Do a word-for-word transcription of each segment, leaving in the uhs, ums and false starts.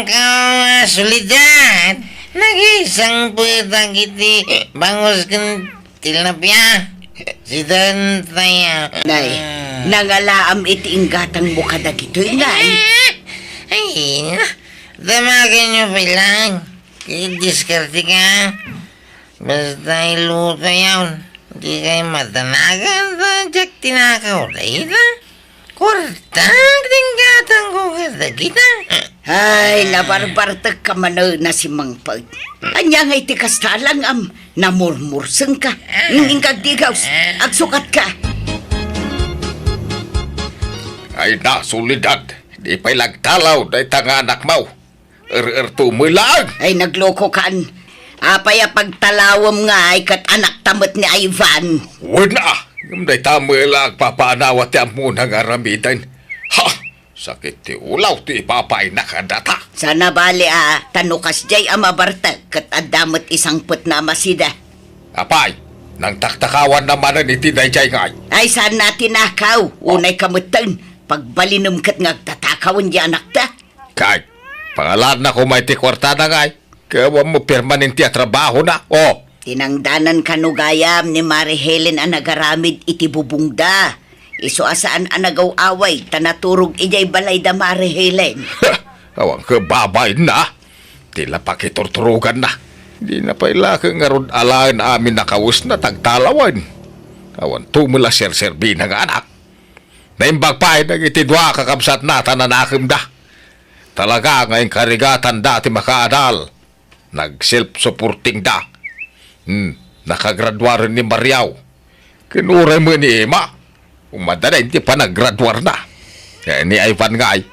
Kaw a Soledad, nagisangpetak iti bangus ken tilapia. Sida tayo. Nay, nangalaam iti inggatangmo kadagitoy, ngay. Ay, na. Damagenyo pay laeng. Diskarte ka. Basta iluto yaon. Di kay matanagan ta diak tinakaw dayta. Kuarta ti inggatangko kadagita. Ay, nabarbartekka manen a Simangpet. Ania ngay ti kasta lang, am, namurmursengka. Ngem inka agdigaws, agsukatka. Ay na, Soledad, di pay lagtalaw dayta nga anakmo. Er-erto met laeng. Ay, naglokokan. Apay a pagtalawem ngay ket anakta met ni Ivan? Wen a, ngem dayta met la agpapaanawa ti ammona nga aramiden. Ha! Sakit ti ulaw ti ipapaayna kadata. Saan a bali a, ta no kasdiay a mabartek ket adda met isangpetna a masida. Apay, nangtaktakawanna manen iti daydiay ngay? Ay, saanna a tinakaw. Unayka metten, pagbalinem ket nga agtatakawen ti anakta. Kay, pangalaanna koma iti kuartana ngay, ket awan met permanente a trabahona. O! Tinangdanan kano gayam ni Mare Helen a nagaramid iti bubongda. Isu a saan a nagaw-away ta naturog idiay balay da Mare Helen. Awan ket babaenna. Ti la pakiturturoganna. Dina pay la ket ngarud alaen amin a kawesna ta agtalawen. Awan to met la serserbina nga anak. Naimbag pay dagiti dua a kakabsatna ta nanakemda. Talaga nga inkarigatanda ti makaadal. Nag-self-supportingda. Hmm, nakagraduaren ni Mariaw. Ken uray met ni Emma, umadda daydi panagraduarna. Eh, ni Ivan ngay,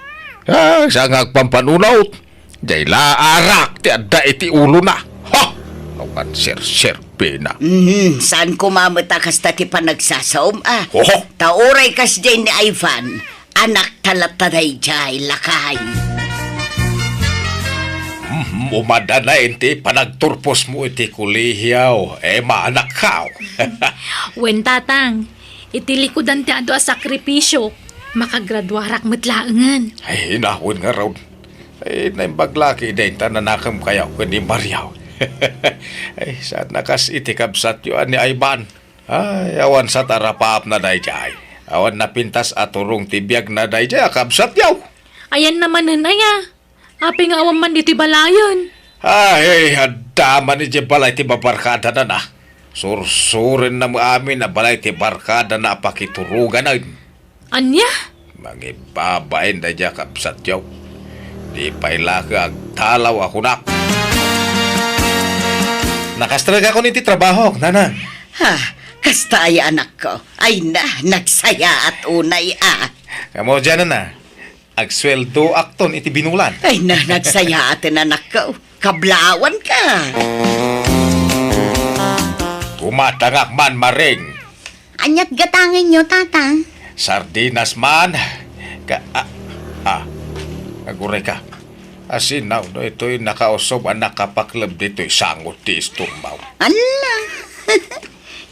ah, saan nga agpampanunot. Diay la arak ti adda iti ulona. Ha! Awan serserbina. Mhm, saan koma met a kasta ti panagsasaom, a? Oho. Ta uray kasdiay ni Ivan, anakta latta daydiay, lakay. Mhm, umadda daydi panagturposmo iti kolehio, Emma, anakko. Wen, Tatang, iti likudan ti adu a sakripisio, makagraduarak met laengen. Ay, inawen ngarud. Ay, naimbag la ket dayta nanakem kayaw ken ni Mariaw. Ay, saan a kas iti kabsatyo a ni Ivan. Ay, awan sa tarapapna daydiay. Awan napintas a turong ti biagna daydiay a kabsatyo. Ayanna manen aya? Apay nga awan man iti balayen? Ay, adda man iti balay ti babarkadana. Sursurenna met amin a balay ti barkadana a pakituroganen. Ania? Mangibabain daydiay a kabsatyo. Di pay la ket agtalaw a kunak. Nakastrek ako iti trabahok, nanang. Ha, kasta aya, anakko? Ay na, nagsayaat unay a. Kamo diay, nana? Agsueldoakton iti binulan. Ay na, nagsayaaten, anakko. Kablawanka. Gumatangak man, Maring. Aniat gatangenyo, Tata? Sardinas man. Ka, ah, ah, aguray ka. Asinaw no itoy nakausob a nakapakleb ditoy sangot ti istorbaw. Ala!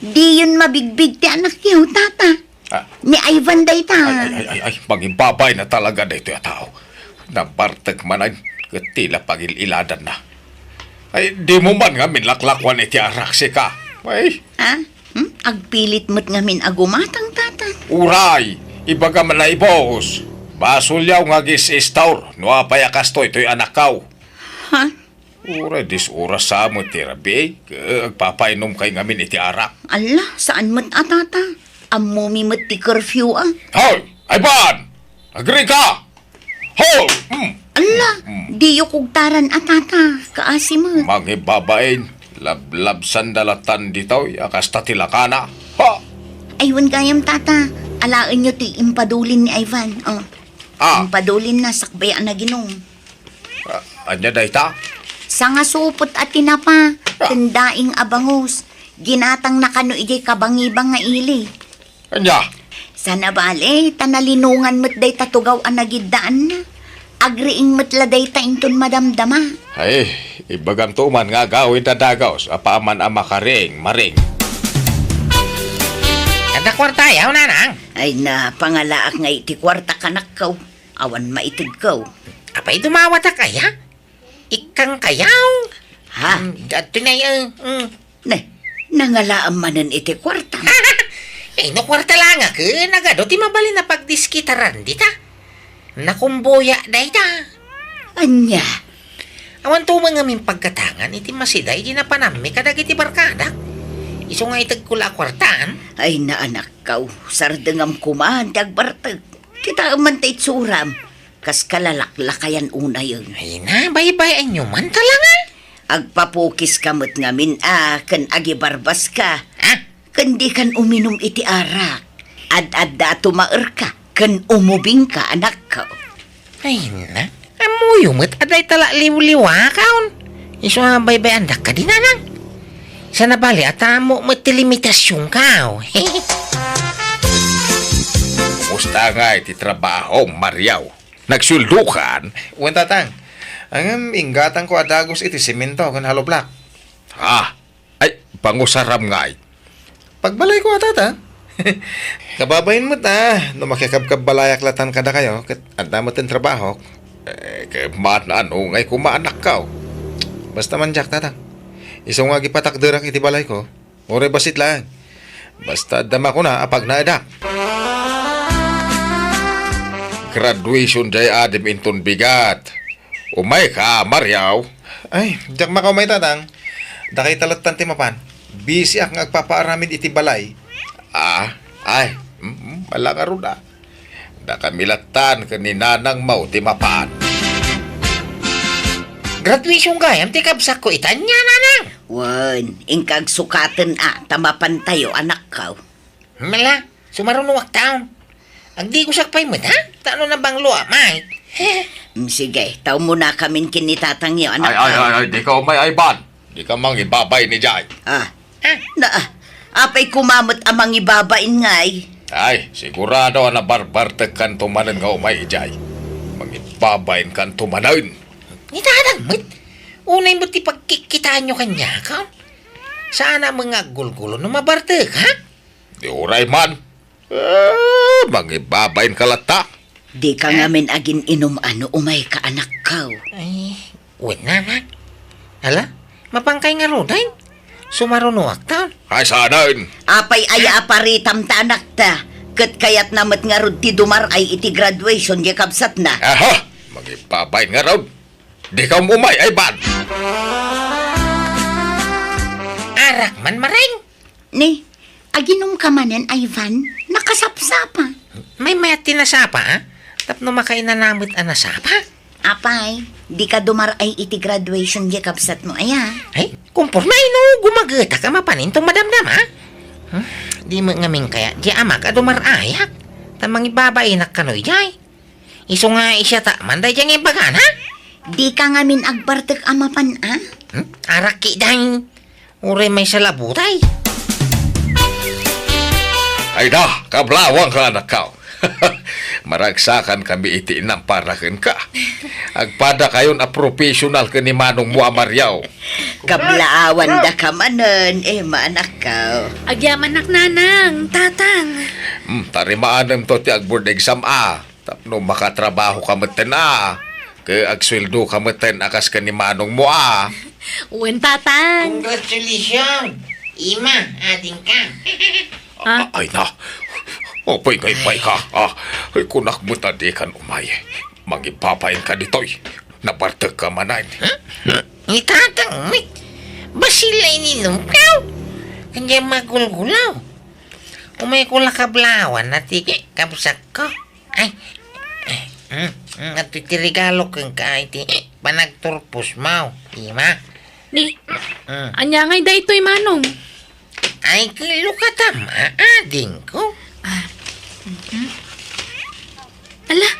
Diyon mabigbig ti anakyo, Tata. Ah. Ni Ivan dayta. Ay, ay, ay, ay, ay, mangibabain na talaga daytoy a tao. Nabartek manen, ket ti la pagil-iladanna. Ay, dimo man ngamin laklakuan iti arak, sika. Ay. Ha? Hmm? Agpilit met ngamin a gumatang, Tata. Uray, ibagam a naibus. Basolyaw nga agis-istor, no apay a kastoy toy anakkaw. Ha? Uray, dis-oras sa met ti rabii, ket agpapainomkay ngamin iti arak. Ala, saan met a, Tata? Ammomi met ti curfew, a. Hoy! Ivan! Agrika! Hoy! Mm. Ala, mm, diyo kugtaran a, Tata. Kaasi met. Mangibabain, lablabsanda latan ditoy a kasta ti lakana. Ha! Ay, wen gayam, Tata. Alaenyo ti impadulin ni Ivan. O. Ah. Impadulin na, sakbay a naginom. Ah, ania dayta? Sangasupot a tinapa, ah, ken daing a bangus. Ginatangna kano idiay kabangibang nga ili. Ania? Saan a bale, ta nalinongan met dayta tugaw a nagiddaanna. Agriing met la dayta inton madamdama. Ay, ibagamto man nga agawid a dagus, apaman a makariing, Maring. Adda kuartayo, nanang? Ay na, pangalaak nga iti kuarta kanakko. Awan maitedko. Apay dumawatak aya? Ikkang kayaw? Ha? Mm, adto na, eh, mm. Ne, nangalaam manen iti kuarta. Eh, no kuarta la nga ken, nagadu ti mabalin a pagdiskitaran dita. Nakumboya dayta. Ania? Awan to man ngamin pagkatangan iti masida iti napanammi kadagiti barkadak. Isu nga itegko la a kuartaan. Ay, naanakkaw, sardengam koma ti agbartek. Kitaem man ta itsuram. Kas kalalaklakayan unayen. Ay na, baybay-anyo man talaga. Agpapukiska met ngamin a ken agibarbaska. Ha? Ken dikan uminum iti arak. Ad-adda a tumaerka ken umubingka, anakko. Ay na, ammoyo met a dayta la liwliwakaon. Isu a baybay-andak kadi, nanang. Sana bali a tammo met ti limitasionkaw. Kumusta ngay ti trabahom, Mariaw? Nagsueldokan? Wen, tatang. Ngem inggatangko a dagus iti semento ken hollow block. Ah, ay, pangusaram ngay. Pagbalayko a, tatang. Kababain met a, no makikabkabbalayak latan kadakayo, ket adda met ti trabahok. Eh, ket maan-ano ngay koma, anakko. Basta man diak, tatang. Isu nga agipatakderak iti balayko. Uray bassit laeng. Basta adda makuna a pagnaedak. Graduation diay adim inton bigat. Umayka, Mariaw. Ay, diak makaumay, tatang. Dakayta lattan ti mapan. Busyak nga agpapaaramid iti balay. Ah, ay, mm, mm, ala ngarud a. Dakami lattan ken ni nanangmo ti mapan. Graduation gayam ti kabsatko ita ania, nanang? Wen, inka agsukaten a, ta mapantayo, anakko. Mala, sumarunoak taon. Agdigosak pay met, ha? Ta no nabanglo a, Mike. Mm, sige, ta umunakamin ken ni tatangyo, anakko. Ay, ay, ay, ay, dika umay, Ivan. Dika mangibabain idiay. Ah. Ah. Na, ah, apay koma met a mangibabain ngay? Ay, sigurado a nabarbartekkanto manen nga umay idiay. Mangibabainkanto manen. Ni tatang met? Unay met ti pagkikkitaanyo kaniak, ha? Saan a met nga aggulgulo no mabartek, ha? Di uray man. Ah, mangibabainka latta. Dika ngamin agin-inum a no umayka, anakko. Ay, wen, nanang. Ala, mapankay ngaruden? Sumarunoak taon. Ay, saanen? Apay aya a paritam ta anakta? Ket kayatna met ngarud ti dumar-ay iti graduation diay kabsatna. Aha! Mangibabain ngarud. Dika umay, Ivan. Arak man, Mareng. Ni, aginumka manen, Ivan? Nakasapsapa. Maymayat ti nasapa, a? Tapno makainana met a nasapa. Apay, dika dumar-ay iti graduation diay kabsatmo aya? Ay, kumporme no gumagetak a mapan inton madamdama. Hmm? Di met ngamin kayat diay amak a dumar-ayak. Ta mangibabainak kano idiay. Isu nga isiata man daydiay nga imbagana? Dika ngamin agbartek a mapan, a? Hmm? Arak ketdin. Uray maysa la butay. Ay da, kablawangka, anakko. Maragsakankami iti inam para kenka. Agpadakayon a professional ken ni manongmo a Mariaw. Kablaawandaka manen, Emma, anakko. Agyamanak, nanang, tatang. Hmm, tarimaanemto ti ag-board exam a. Tapno makatrabahoka metten a, ket agsueldoka metten a kas ken ni manongmo a. Wen, tatang. Congratulations, Emma, adingka. Ah? A-, ay na. Apay nga imayka, a? Ay, kunak met a dikan umay. Mangibabainka ditoy. Nabartekka manen. Ni tatang met. Bassit la ininumko. Kanya magulgulaw. Umayko la kablawan a ti kabsatko. Ay, ay, mm, mm, adtoy ti regalo kenka iti panagturposmo, Emma. Ni, mm. Ania ngay daytoy, manong? Ay, kello ka ta, adingko. Ah, mhm. Ala,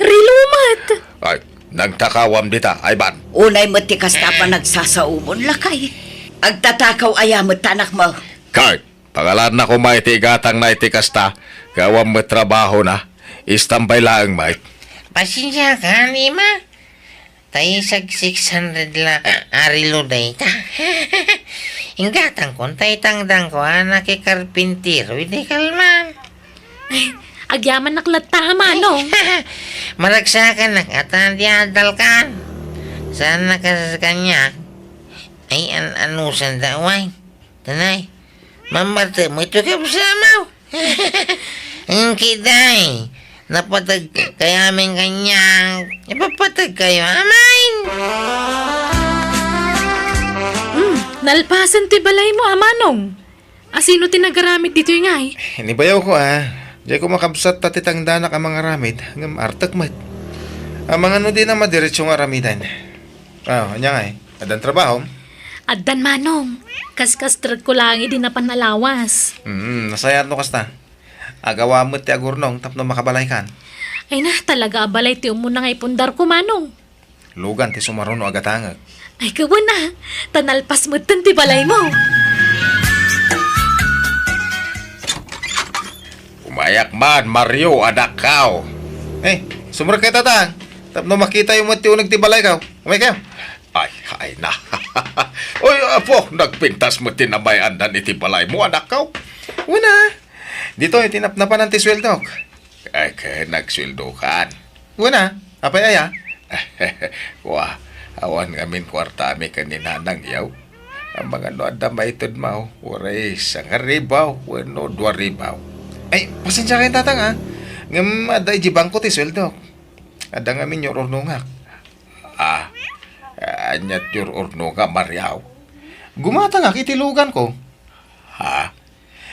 relo met. Ay, nagtakawam dita, Ivan. Unay met ti kasta a panagsasaomon, lakay. Agtatakaw aya met ta anakmo? Kay, Pangalanna koma iti igatangna iti kasta, ket awan met trabahona. Istambay laeng, Mike. Pasensiakan, Emma. Ta isag six hundred la a relo dayta. Inggatangkon ta itangdanko a nakikarpintero idi kalman. Agyamanak latta a manong. Maragsakanak a ta di adalkan. Saan na kas kaniak? Ay, an-, anusanda, way? Tanay, mamartek met ti kabsatmo. Ngem kitay, napateg kayo amin kaniak, ipapateg kayo amin. Hmm, nalpasen ti balaymo a manong. Asino ti nagaramid ditoy ngay? Ni bayawko a, diay ko makabsat ta ti tangdanak a mangaramid, ngem artek met. Amangan no dina madiretso nga aramiden. Ah, ania ngay? Addan trabahom? Addan, manong. Kaskastrekko laeng idi napan a lawas. Mm, nasayaat no kasta. Agawa met ti agurnong tapno makabalaykan. Ay na, talaga a balay ti umuna nga ipundarko, manong. Lugan ti sumaruno a gatangek. Ay, kawen a, ta nalpas metten ti balaymo. Umayak man, Mario, anakko. Eh, sumrek kayo, tatang. Tapno makitayo met ti uneg ti balayko. Umay kayo. Ay, ay na. Oy, apo, nagpintas met ti namay-andan iti balaymo, anakko. Wen a. Ditoy, tinapnapanan ti sueldok. Ay, ket nagsueldokan. Wen a, apay aya? Wa, awan ngamin kuartami ken ni Nanang, yaw. Amangan no adda maitedmo, uray sangaribu wenno duaribu. Ay, pasensiakayo, tatang, a. Ngem adda idiay bangko ti sueldok. Adda ngamin yur-urnongak. Ah, ania ti yur-urnongam, Mario? Gumatangak iti luganko. Ha?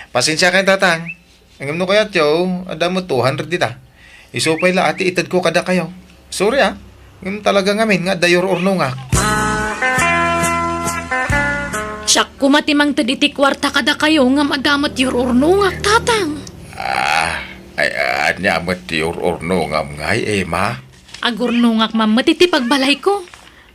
Pasensiakayo, tatang. Ngem no kayatyo, adda met two hundred dita. Isu pay la a ti itedko kadakayo. Sorry, a. Ngem talaga ngamin nga adda yur-urnongak. Siak koma ti mangted iti kuarta kadakayo ngem adda met yur-urnongak, tatang. Ah, ay, ania met ti yur-urnongam ngay, Emma? Agurnongak man met iti pagbalayko.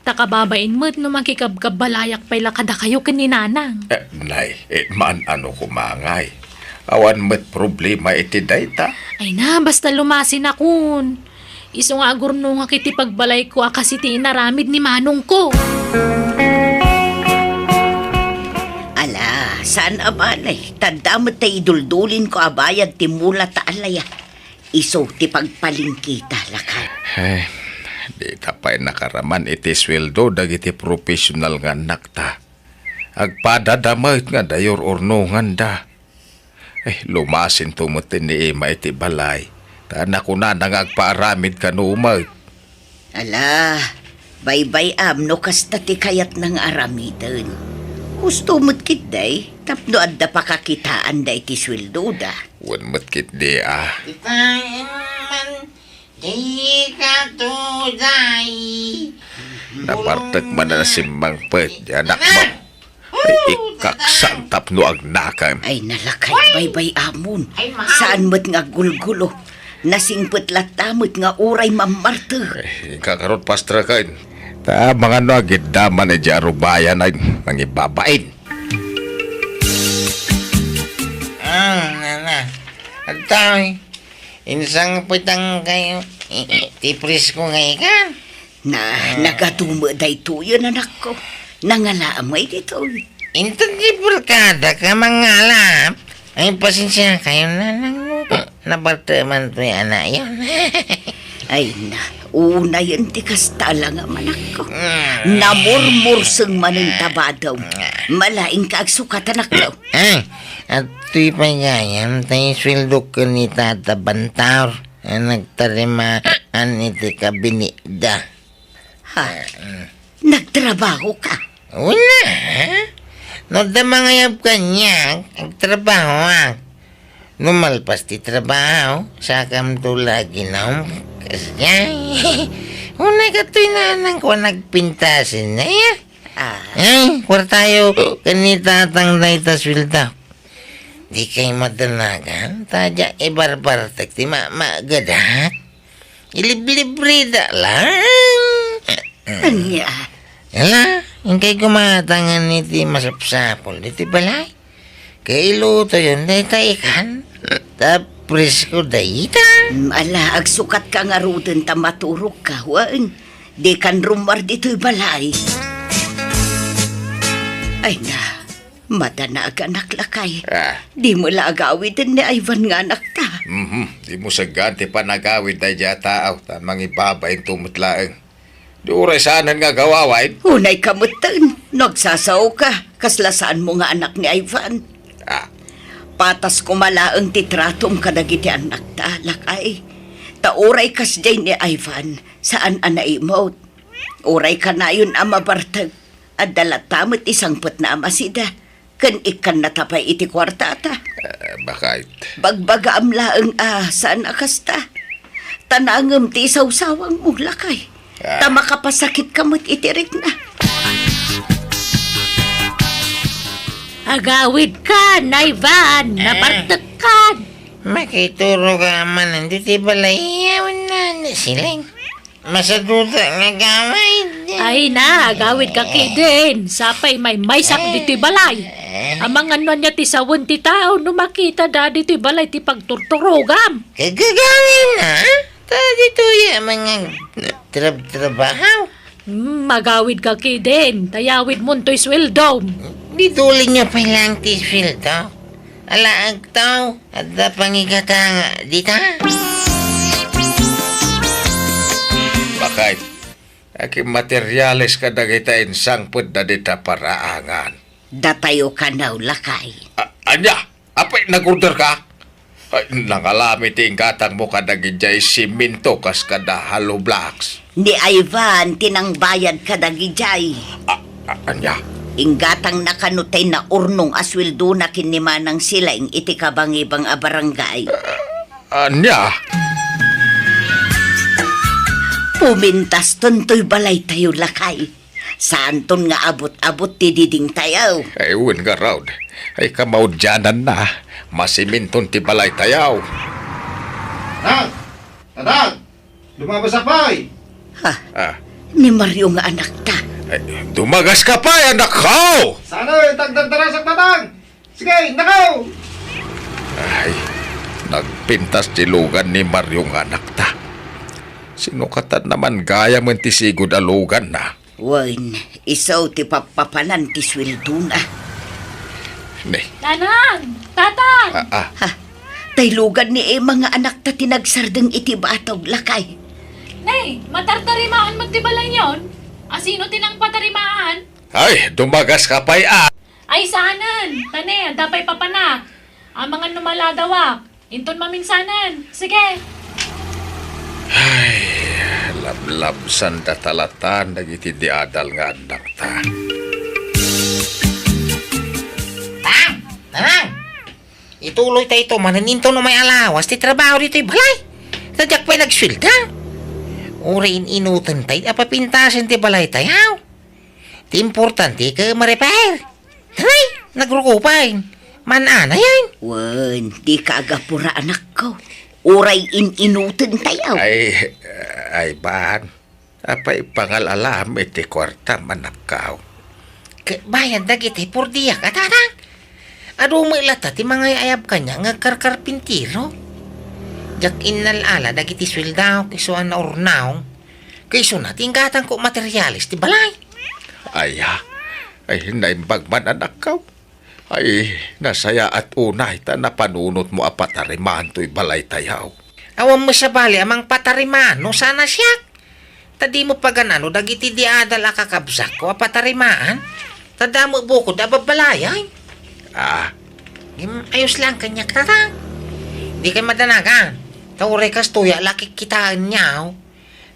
Ta kababain met no makikabkabbalayak pay la kadakayo ken ni Nanang. Eh, nay, eh, maan-ano koma ngay. Awan met problema iti dayta. Ay na, basta lumasinakon. Isu nga agurnongak iti pagbalayko a kas iti inaramid ni manongko. Ala, saan a balay. Ta adda met ti iduldulinko a bayad ti mula ta alaya. Isu ti pagpalingkita, lakay. Eh, dita pay nakaraman iti sueldo dagiti professional nga annakta. Agpadada met nga adda yur-urnonganda. Eh, lumasinto met ni Emma iti balay. Ta nakunana nga agpaaramid kano met. Ala, baybay-am no kasta ti kayatna nga aramiden. Husto met ketdi, tapno adda pakakitaanda iti sueldoda. Wen met ketdi a. Itaen man, di ka tuday. Nabartek man a nasimmangpet, di anakmo. Ay, ikaksan tapno agnakem. Ay, nalakay, baybay-amon. Saan met nga aggulgulo. Nasingpet latta met nga uray mammartek. Eh, inka karot, pastreken. Ta, amangan no agidda man idiay arubayan ay mangibabain. Ah, nana. Agtaoy. Insangpetan kayo. Ti presko nga ikan. Na, nagadu met daytoyen, anakko. Nangalaam ngay ditoy. Inted ti barkada ka mangalap. Ay, pasensiakayo, nanang, no. Nabartek man toy anakyon. Ay na, unayen ti kasta la nga manakko. Namurmurseng manen ta badaw. Malaing ka agsukat, anakko. Ay, adtoy pay gayam, tay sueldok ken ni Tata Bantaur. A nagtarimaan iti kabinetda. Ha? Nagtrabaho ka? Wen a. No adda mangayab kaniak, agtrabahoak. No malpas ti trabaho, sakamto la aginum. Kasdiay. Unay, katoy nanangko a nagpintasen, aya? Ah. Eh, kuartayo ken ni tatang dayta sueldo. Dikay madanagan, ta diak ibarbartek ti mamagedak. Iliblibrida lang. Ania? Ala, inkay gumatangan iti masapsapul iti balay. Kailutoyon dayta ikan. Ta presko dayta. Mm, ala, agsukat ka ngaruden ta maturog ka, wen. Dikan rummuar ditoy balay. Ay na, madanaganak, lakay. Ah. Dimo la agawiden ni Ivan nga anakta. Mhm, dimo saggaan ti panagawid daydiay a tao, ta mangibabain to met laeng. Di uray saanen nga agawawaen? Unay ka metten, no agsasaoka, kasla saanmo nga anak ni Ivan. Ah. Patas koma laeng ti tratom kadagiti annakta, lakay. Ta uray kasdiay ni Ivan, saan a naimut. Uray kanayon a mabartek, adda latta met ti sangpetna a masida. Ken ikkannata pay iti kuartata. Eh, bakit? Bagbagaam laeng a saan a kasta. Ta nangem ti isawsawangmo, lakay. Ah. Ta makapasakitka met iti rikna. Agawidkan, Ivan, eh, nabartekkan. Makituro ka man ditoy balay, yaw na, ni Siling. Masaduta nga agawid. Ay na, agawidka ketdin. Sapay maymaysak ditoy balay. Amangan no ania ti sawen ti tao no makitada ditoy balay ti pagturturogam. Kagagawin na? Ta ditoy a mga trab-trabaho. Hmm, agawidka ketdin. Ta yawidmon toy sweldom. Di tuling nga pay lang ti sweldo. Alaagtaw, adda pangigatang dita. Bakit? Akin materiales kadagita insangpetda dita paraangan. Datayo kano, lakay. A-, ania? Apay, nag-order ka? Ay, nangalami ti inggatangmo kadagijay siminto kas kada hollow blocks. Ni Ivan ti nangbayad kadagijay. A-, a-, ania? Inggatangna kano tay naurnong a sweldona ken ni Manang Siling iti kabangibang a barangay. A-, ania? Pumintaston toy balaytayo, lakay. Saanton nga abut-abut ti didingtayo. Ay, wen ngarud. Ay, kamaudiananna. Masiminton ti balaytayo. Nang! Tatang! Dumabasa pay! Ha? Ah. Ni Mario nga anakta. Ay, dumagas ka pay, anakko! Saan, eh, tagdardarasak, tatang? Sige, nakaw! Ay, nagpintas ti lugan ni Mario nga anakta. Sinukatan naman gayam ti sigud a luganna. Wen, isu ti pappapanan ti sweldona. Ne. Nanang! Tatang! Ah, ah. Ha? Tay lugan ni Emma nga anakta ti nagsardeng iti batog, lakay. Ne, matartarimaan met ti balayyon? Asino ti nangpatarimaan? Ay, dumagas ka pay, ah! Ay, saanen. Ta ne, adda pay papana. Amangan no maladawak. Inton maminsanen. Sige. Ay, lablabsanda talatan dagiti diadal nga annakta. Tang! Nanang! Ituloy tayo ito, manen inton umay alawas ti trabaho ditoy balay. Ta diak pay nagsuelda. Uray in-inuten tayo, apapintasen ti balay tayo. Ti importante, ka ma-repair. Taray, nagruko pay. Man-anayan. Wen, dika agapura, anakko. Uray in-inuten tayo. Ay, ay, ban. Apay pangal-alam iti kuarta, manakkaw. Ket bayad dagiti purdiak, a, tatang. Adu met latta ti mangay-ayab kaniak nga agkarkarpintiro. Diak innal-ala dagiti sueldaok isu a naurnaw. Ket isuna ti inggatangko materiales ti balay. Aya, ay, naimbag man, anakkaw. Ay, nasayaat unay ta napanunotmo a patarimaan toy balaytayo. Awan met sabali a mangpatarimaan no saan a siak. Ta dimo pagan-ano dagiti diadal a kakabsatko a patarimaan. Ta damo bukod a babbalayay. Ah. Ngem ayos lang kaniak, tatang. Dikay madanagan. Ta uray kastoy a la kikkitaenyo.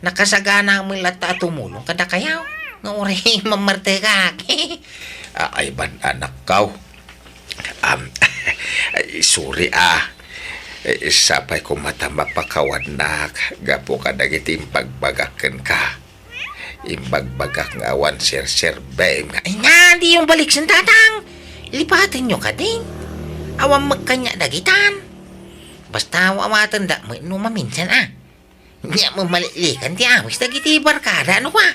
Nakasagana met latta a tumulong kadakayo nga uray mammartekak. A-, ay ban, anakkaw. Am, ay, sorry, ah. Eh, sapay koma ta mapakawannak gapu kadagiti imbagbagak kenka. Imbagbagak nga awan serserbem nga, ay nga, diyong baliksen, tatang. Lipatenyo kadin. Awan met kaniak dagitan. Basta awatendak met no maminsan, ah. Nia, mamaliklikan ti awis dagiti barkada, no, kua?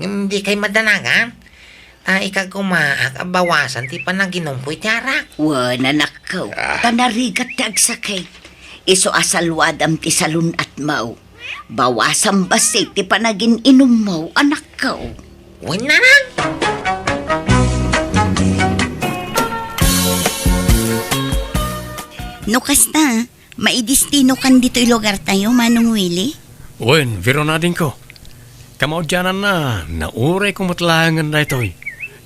Ngem dikay madanagan. Ta ikagumaak a bawasan ti panaginumko iti arak. Wen, anakko, ah, ta narigat ti agsakit. Isu a saluadam ti salun-atmo. Bawasam bassit ti panagin-inummo, anakko. Wen, nanang! No kasta, maidistinokan ditoy lugartayo, Manong Willie? Wen, Veronadingko. Kamaudiananna, naurayko met laengen daytoy.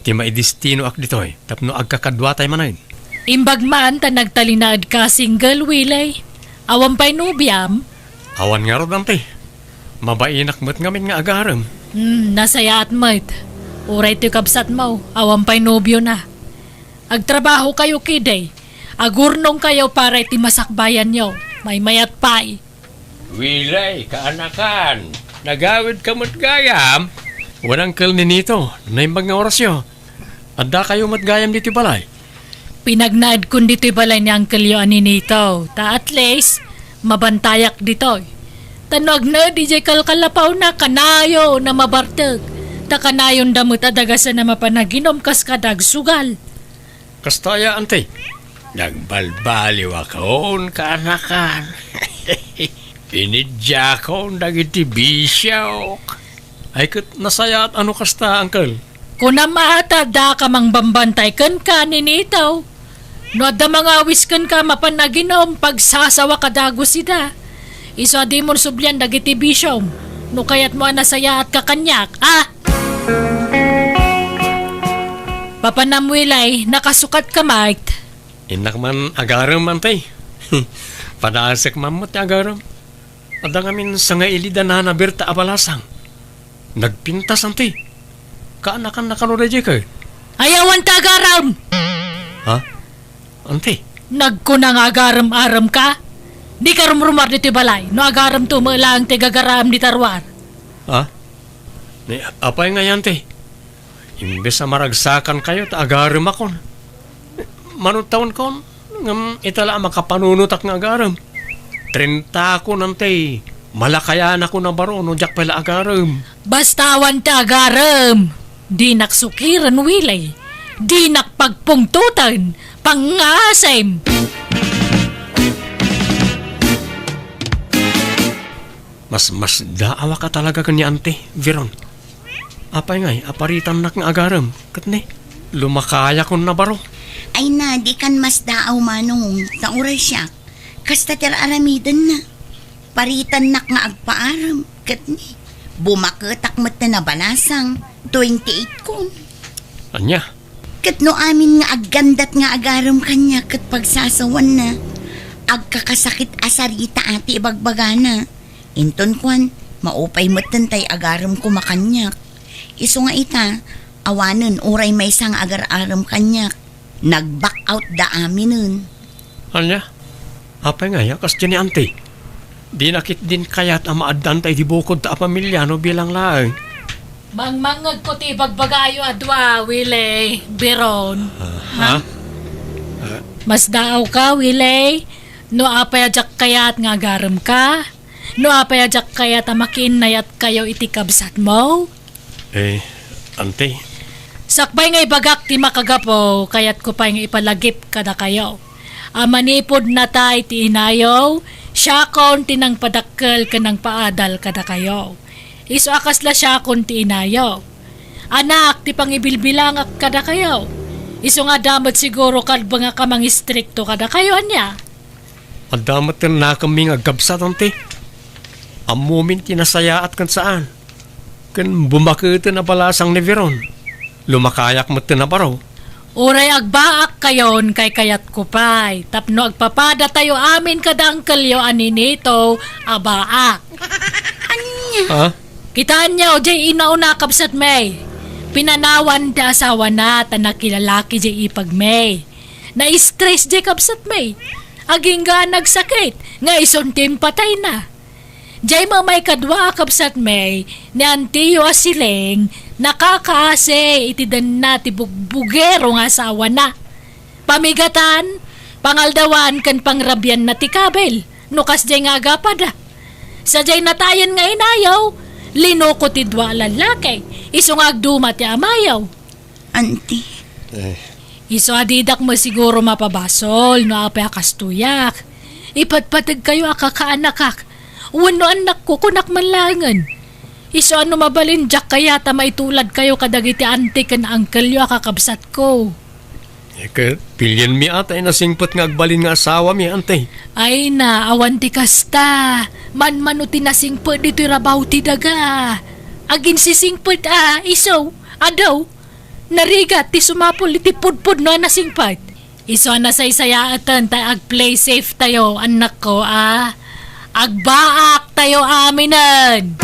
Ti maidestinoak ditoy tapno agkakaduatay manen. Imbag man ta nagtalinaedka a single, Willie. Awan pay nobiam? Awan ngarud, Auntie. Mabainak met ngamin nga agarem. Hmm, nasayaat met. Uray toy kabsatmo, awan pay nobiona. Agtrabahokayo ketdi. Agurnongkayo para iti masakbayanyo. Maymayat pay. Willie, kaanakan, nagawidka met gayam? Wen Uncle Ninito, naimbag nga orasyo. Addakayo met gayam ditoy balay? Pinagnaedkon ditoy balay ni Uncle-yo a Ninito, ta at least, mabantayak ditoy. Ta no agnaed idiay kalkalapawna, kanayon a mabartek. Ta kanayonda met a dagasen a mapanaginum kas kada agsugal. Kasta aya, Auntie? Nagbalbaliwakon, kaanakan. Pinidiakon dagiti bisiok. Ay, ket nasayaat a no kasta, Uncle. Kunam a ta adda ka mangbambantay kenka, Ninito. No adda mangawis kenka mapan aginum, pagsasawaka dagus ida. Isu a dimon sublian dagiti bisiom. No kayatmo a nasayaatka kaniak, a? Papanam, Willie, nakasukatka met. Innak man agarem, Auntie. Padasek man met ti agarem. Adda ngamin sangailid a nanabirta a balasang. Nagpintas, Auntie. Kaanakan nakano daydiay ket? Ay, awan ta agarem! Ha? Auntie? Nagkuna nga agarem-aremka? Dika rumrumuar ditoy balay, no agaremto met laeng ti gagaraem dita ruar. Ha? Ni, apay ngay, Auntie? Imbes a maragsakankayo ta agaremakon. Manudtawenkon, ngem ita la a makapanunotak nga agarem. Trentakon, Auntie. Malakayanakon a baro no diak pay la agarem. Basta awan ti agarem. Dinak sukiren, Willie. Dinak pagpungtoten. Pangngasim! Mas, masdaawaka talaga ken ni Auntie, Veron. Apay ngay, aparitannak nga agarem, ket ni, lumakayakon a baro. Ay na, dikan masdaaw, Manong, ta uray siak. Kasta ti ar-aramidenna. Paritannak nga agpaarem, ket ni, bumaketak met ti nabalasang, twenty-eight kon. Ania? Ket no amin nga aggandat nga agarem kaniak ket pagsasawanna, agkakasakit a sarita ti ibagbagana. Inton kuan, maupay metten tay agarem koma kaniak. Isu nga ita, awanen uray maysa nga agar-arem kaniak. Nag-back out da aminen. Ania? Apay ngay a kasdiay ni Auntie? Dina ketdin kayat a maaddan tay di bukod ta a pamilya no bilang laeng. Mangmangngegko ti ibagbagayo a dua, Willie, Veron. Ah, ha? Ha? Ah. Masdaawka, Willie, no apay a diak kayat nga agaremka? No apay a diak kayat a makiinnayatkayo iti kabsatmo? Eh, Auntie. Sakbay nga ibagak ti makagapu, kayatko pay nga ipalagip kadakayo a manipud natay ti inayo, siakon ti nangpadakkel ken nangpaadal kadakayo. Isu a kasla siakon ti inayo. Anak ti pangibilbilangak kadakayo. Isu nga adda met siguro kalbengak a mangistrikto kadakayo, ania? Adda met ti nakemmi nga agkabsat, Auntie. Ammomin ti nasayaat ken saan. Ken bumaketen a balasang ni Veron. Lumakayak met ti nabaro. Uray agbaakkayon, kaykayatko pay, tapno agpapadatayo amin kada angkelyo a ninito a baak. Ania? Ha? Kitaenyo, diay inauna, kabsatmi. Pinanawan ti asawana ta nakilalaki diay ipagmi. Na-stress diay kabsatmi. Agingga a nagsakit nga isun ti impatayna. Diay met maikadua a kabsatmi, ni antiyo a siling, nakakaasi iti denna ti bugbugero nga asawana. Pamigatan, pangaldawan ken pangrabianna ti kabil no kasdiay nga agapada. Sadiay natayen nga inayo, linuko ti dua a lallaki, isu nga agduma ti amayo. Auntie. Eh. Isu a didak met siguro mapabasol no apay a kastoyak. Ipatpategkayo a kakaanakak wenno annakko, kunak man laengen. Isu a no mabalin, diak kayat a maituladkayo kadagiti auntie ken uncleyo a kakabsatko. Eh, ket, pilienmi a ta inasingpet nga agbalin nga asawami, Auntie. Ay na, awan ti kasta. Manmano ti nasingpet ditoy rabaw ti daga. Aginsisingpet a isu, adu, narigat ti sumapul iti pudpudno a nasingpet. Isu a nasaysayaatan ta ag-play safe tayo, annakko, a. Agbaak tayo aminen.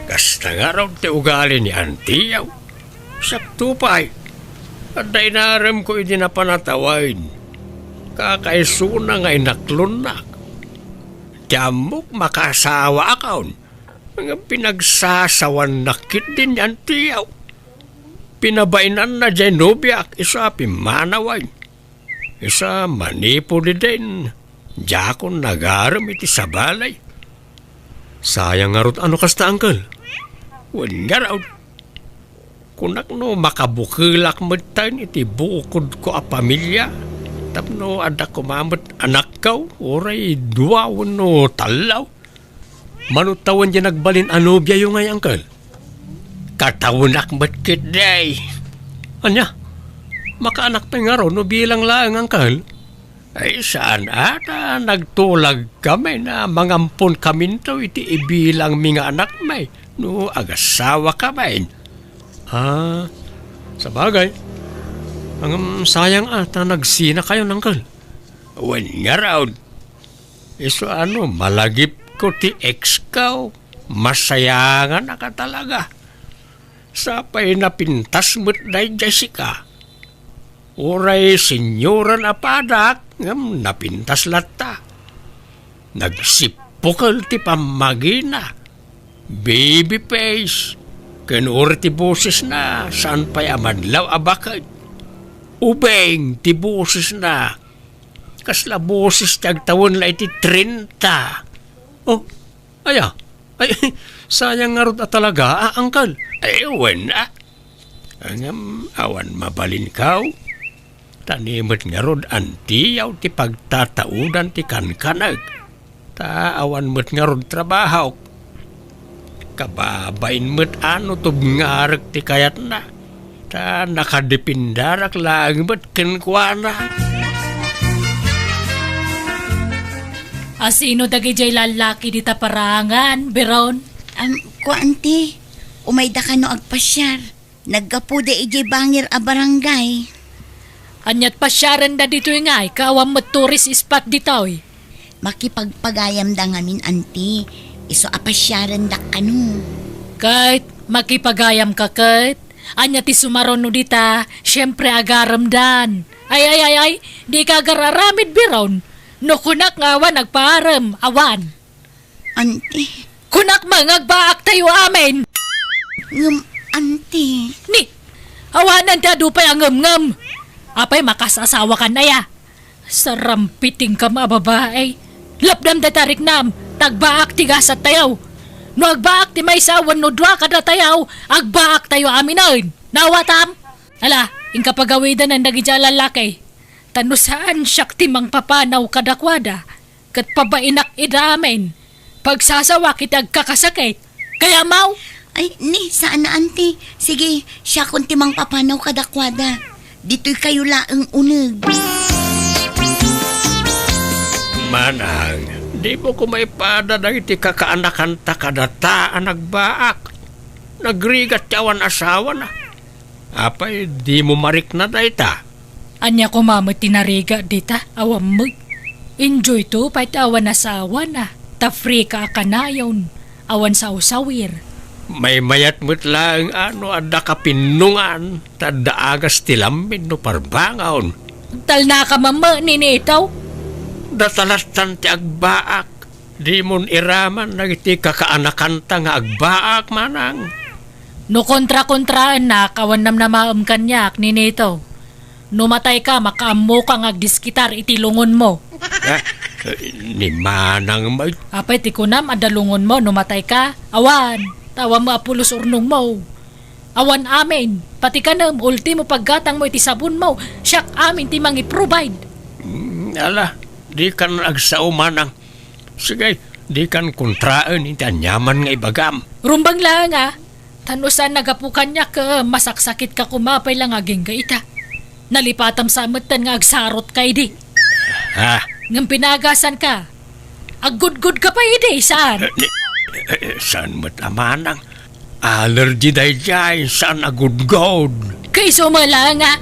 Kasta ngarud ti ugali ni Antiaw. Sakto pay, adda inaremko idi napan a tawen. Kakaisuna nga inaklonnak. Ti ammok, makaasawaakon. Nga pinagsasawannak ketdi ni Antiaw. Pinabainanna diay nobiak isu a pimmanawen. Isu a manipud idin, diakon nagarem iti sabali. Sayang ngarud a no kasta, Uncle. Wen ngarud. Kunak no makabukelak metten iti bukodko a pamilia, tapno adda koma met anakko, uray dua wenno tallo. Mano tawen diay nagbalin a nobiayo ngay, Uncle? Katawenak met ketdi. Ania? Makaanak pay ngarud no bilang laeng, Uncle? Ay, saan a ta nagtulagkami a mangamponkaminto iti ibilangmi nga anakmi no agasawakami. Ah, sabagay. Ngem sayang a ta nagsinakayon, Uncle. Wen ngarud, isu a no malagipko ti exko, masayanganak a talaga. Sapay napintas met daydiay sika. Uray senioran a padak, ngem napintas latta. Nagsippukel ti pammagina. Baby face. Ken uray ti bosesna, saan pay a madlaw a baket. Ubing ti bosesna. Kasla boses ti agtawen la iti trenta. Oh, aya? Ay, sayang ngarud a talaga, a, Uncle. Ay, wen, a. Ngem, awan mabalinko. Ta ni met ngarud, Antiaw, ti pagtataudan ti kankanek. Ta awan met ngarud trabahok. Kababain met a no tubngarek ti kayatna. Ta nakadepindarak laeng met kenkuana. A sino dagidiay lallaki dita parangan, Biron? Am, kua, Auntie, umayda kano agpasiar. Naggapuda idiay bangir a barangay. Aniat pasiarenda ditoy ngay, ka awan met tourist spot ditoy? Makipagpagayamda ngamin, Auntie. Isu a pasiarendak kano. Ket makipagayamka ket? Ania ti sumaruno dita? Siempre, agaremdan. Ay, ay, ay, ay, dika agar-aramid, Biron. No kunak nga awan agpaarem, awan. Auntie. Kunak man nga agbaak tayo amin. Ngem, Auntie. Ni, awanan ti adu pay a ngemngem. Apay, makaasawakan aya? Sarampitingkam a babae. Lapdam dayta riknam, ta agbaak ti gasat tayo. No agbaak ti maysa wenno dua kadatayo, agbaak tayo aminen. Nawatam? Ala, inka pagawidanan dagidiay a lallaki. Ta no saan siak ti mangpapanaw kadakuada, ket pabainak ida amin, pagsasawak iti agkakasakit. Kayamaw? Ay, ni, saan a, Auntie. Sige, siakon ti mangpapanaw kadakuada. Ditoy kayo laeng uneg. Manang, dimo koma ipada dagiti kakaanakanta kadata a nagbaak. Nagrigat ti awan asawana. Apay, dimo marikna dayta? Ania koma met ti narigat dita? Awan met. Enjoy to pay ta awan asawana. Ta free ka a kanayon. Awan sawsawir. Maymayat met laeng a no adda kapinnongan, ta adda agas ti lammin no parbangon. Talnaka mamma, Ninito? Datalattan ti agbaak. Dimon iraman dagiti kakaanakanta nga agbaak, manang. No kontra-kontraennak, awan namnamaem kaniak, Ninito. No matayka, makaammoka nga agdiskitar iti lungonmo. Ah, ni manang may. Apay ti kunam, adda lungonmo no matayka? Awan, ta awan mo a pulos urnongmo. Awan amin, pati kanem, ultimo paggatangmo iti sabonmo, siak amin ti mangi-provide. Mm, ala, dikan agsao, manang. Sige, dikan kontraen iti aniaman nga ibagam. Rumbeng laeng, a. Ta no saan a gapu kaniak, eh, masaksakitka koma pay la nga agingga ita. Nalipatam sa metten nga agsarotka idi. Ha? Ngem pinagasanka. Aggudgod ka pay idi, saan? Eh, ni-, eh, eh, saan met a manang? Allergy daydiay, saan a gudgod. Kay sumala nga,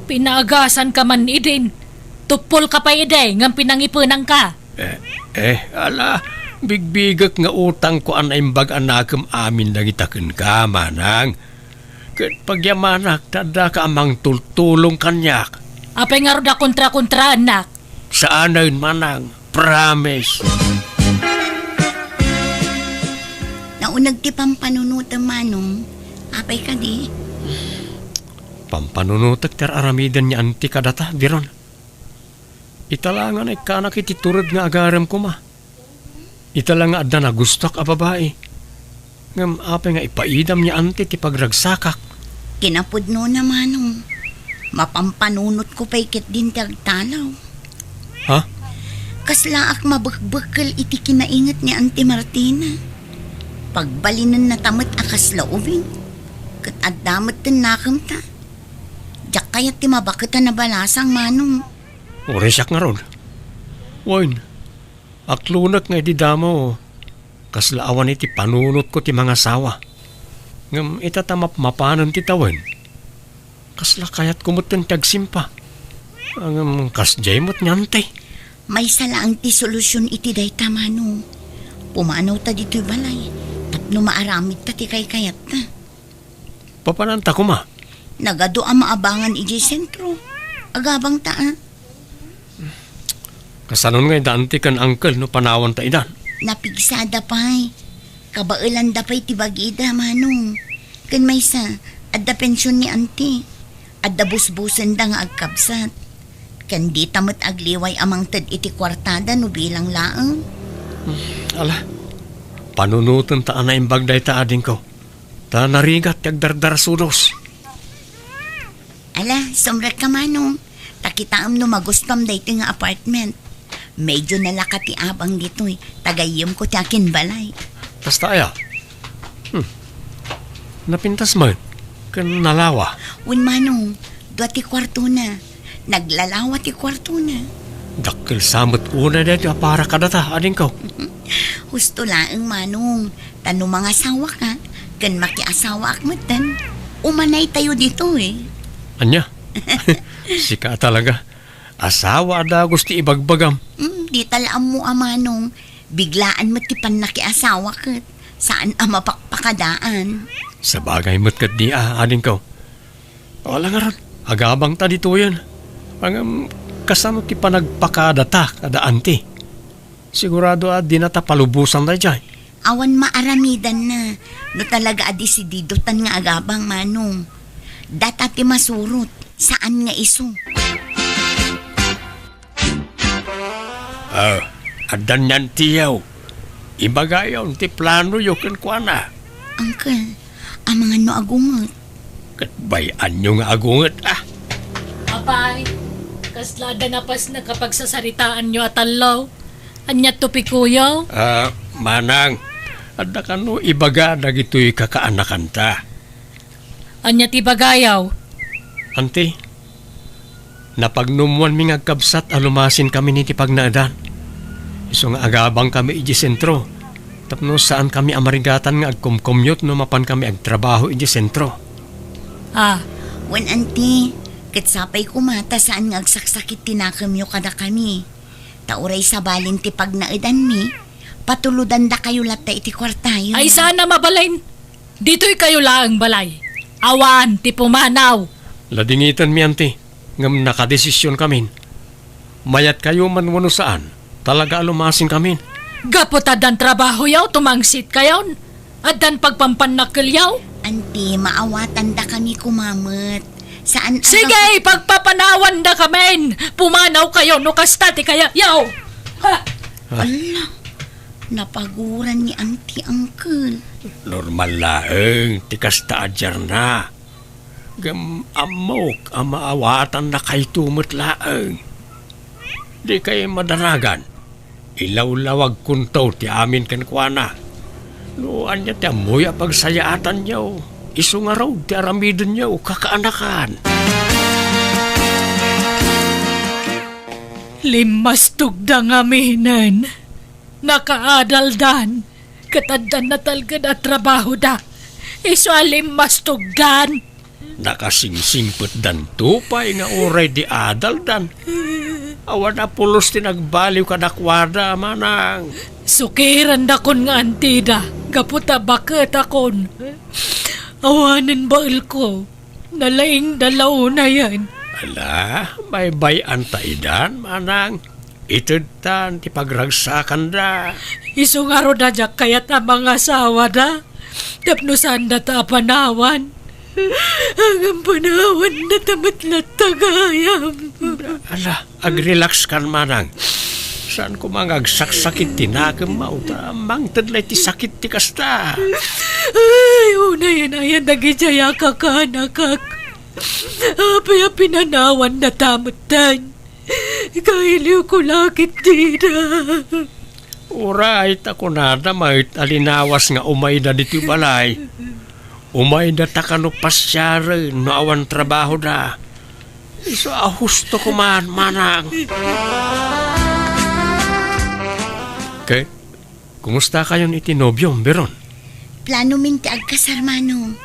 pinagasan ka man idin. Tuppol ka pay idi, ngem pinangipenang ka. Eh, eh, ala, bigbigek nga utangko a naimbag a nakem amin dagita kenka, manang. Ket pagyamanak ta addaka a mangtultulong kaniak. Apay ngarud a kontra-kontraannak? Saanen, manang. Promise. Nauneg ti pampanunotem, manong. Apay kadi? Pampanunotek ti ar-aramiden ni anti kadata, Biron. Ita la nga naikkanak iti tured nga agarem koma. Ita la nga adda nagustok a babai. Ngem apay nga ipaidam ni anti ti pagragsakak? Kinapudnona, manong. Mapampanunotko pay ketdin ti agtalaw. Ha? Kaslaak mabekbekkel iti kinainget ni Anti Martina. Pagbalinennata met a kasla ubing. Ket adda met ti nakemta. Diak kayat ti mabaket a nabalasang, manong. Uray siak ngarud. Wen, aklonek nga idi damo, kasla awan iti panunotko ti mangasawa. Ngem ita ta mapmapanen ti tawen, kasla kayatko metten ti agsimpa. Ngem kasdiay met ni anti. Maysa laeng ti solusion iti dayta, manong. Pumanawta ditoy balay tapno maaramidta ti kaykayatta. Papananta koma? Nagadu a maabangan idiay sentro. Agabangta, a. Kasanon nga ida anti ken uncle no panawanta idan? Napigsada pay. Kabaelanda pay ti bagida, manong. Ken maysa, adda pension ni anti. Adda busbusenda nga agkabsat. Ken dita met agliway a mangted iti kuartada no bilang laeng. Hmm, ala, panunotenta a naimbag dayta, adingko. Ta narigat ti agdardarsudos. Ala, sumrekka, manong. Ta kitaem no magustuam daytoy nga apartment. Medyo nalaka ti abang ditoy. Ta gayyemko ti akinbalay. Kasta aya? Hmm. Napintas met ken nalawa. Wen, manong, dua ti kuartona. Naglalawa ti kuartona. Dakkel sa met unay daytoy a para kadata, adingko. Husto laeng, manong, ta no mangasawaka ken makiasawaak metten, umanaytayo ditoy. Ania? Sika talaga. Asawa a dagus ti ibagbagam. Hmm, dita la ammo a, manong. Biglaan met ti pannakiasawa ket saan a mapakpakadaan. Sabagay met ketdi a, adingko. Ala ngarud, agabangta ditoyen. Ngem, kasano ti panagpakadata kada anti? Sigurado a dinata palubosan daydiay. Awan maaramidanna no talaga a desididotan nga agabang, manong. Data ti masurot, saan nga isu. Ah, addan ni antiyo. Ibagayon ti planoyo kenkuana. Uncle, amangan no agunget. Ket bay-anyo nga agunget, a. Apay, kasla adda napasnek a pagsasaritaanyo a tallo? Ania topikoyo? Ah, manang, adda kano ibaga dagitoy kakaanakanta? Ania ti ibagayo? Anti, napagnumoanmi nga agkabsat a lumasinkamin iti pagnaedan. Isu nga agabangkami idiay sentro, tapno saankami a marigatan nga agkomkomyot no mapankami agtrabaho idiay sentro. Ah. Wen, anti, ket sapay koma ta saan nga agsaksakit ti nakemyo kadakami. Ta uray sabalin ti pagnaedanmi, patulodandakayo latta iti kuartayo. Ay, saan a mabalin? Ditoykayo laeng balay. Awan ti pumanaw. Ladingitenmi, anti, ngem nakadesisionkamin. Mayatkayo man wenno saan, talaga a lumasinkamin. Gapu ta addan trabahoyo, tumangsitkayon. Addan pagpampannakkelyo. Anti, maawatandakami koma met. Saan a Sige, pagpapanawandakamin. Pumanawkayo no kasta ti kayatyo. Ha? Ala, napaguran ni Auntie, Uncle. Normal laeng ti kasta a diarna. Ngem ammok a maawatannakayto met laeng. Dikay madanagan. Ilawlawagkonto ti amin kenkuana. No ania ti ammoyo a pagsayaatanyo, isu ngarud ti aramidenyo, kakaanakan. Limmastogda ngaminen. Nakaadaldan, ket adda natalged a trabahoda. Isu a limmastogdan. Nakasingsingpetdanto pay nga uray di adaldan. Awan a pulos ti nagbaliw kadakuada, manang. Sukirandakon nga antida, gapu ta baketakon. Awanen baelko, nalaingda la unayen. Ala, baybay-anta idan, manang. Itedtan ti pagragsakanda. Isu ngarud a diak kayat a mangasawada, tapno saandata a panawan. Ngem panawandata met latta gayam. Ala, agrelax kan, manang. Saan koma nga agsaksakit ti nakemmo, ta mangted la iti sakit ti kasta. Ay, unayen aya dagidiay a kakanakak. Apay a pinanawandata metten? Kailiwko la ketdida. Uray ta kunada met a linawas nga umayda ditoy balay. Umayda ta kano pasiaren no awan trabahoda. Isu a husto koma, manang. Ket, kumustakayon iti nobiom, Biron? Planomin ti agkasar, manong.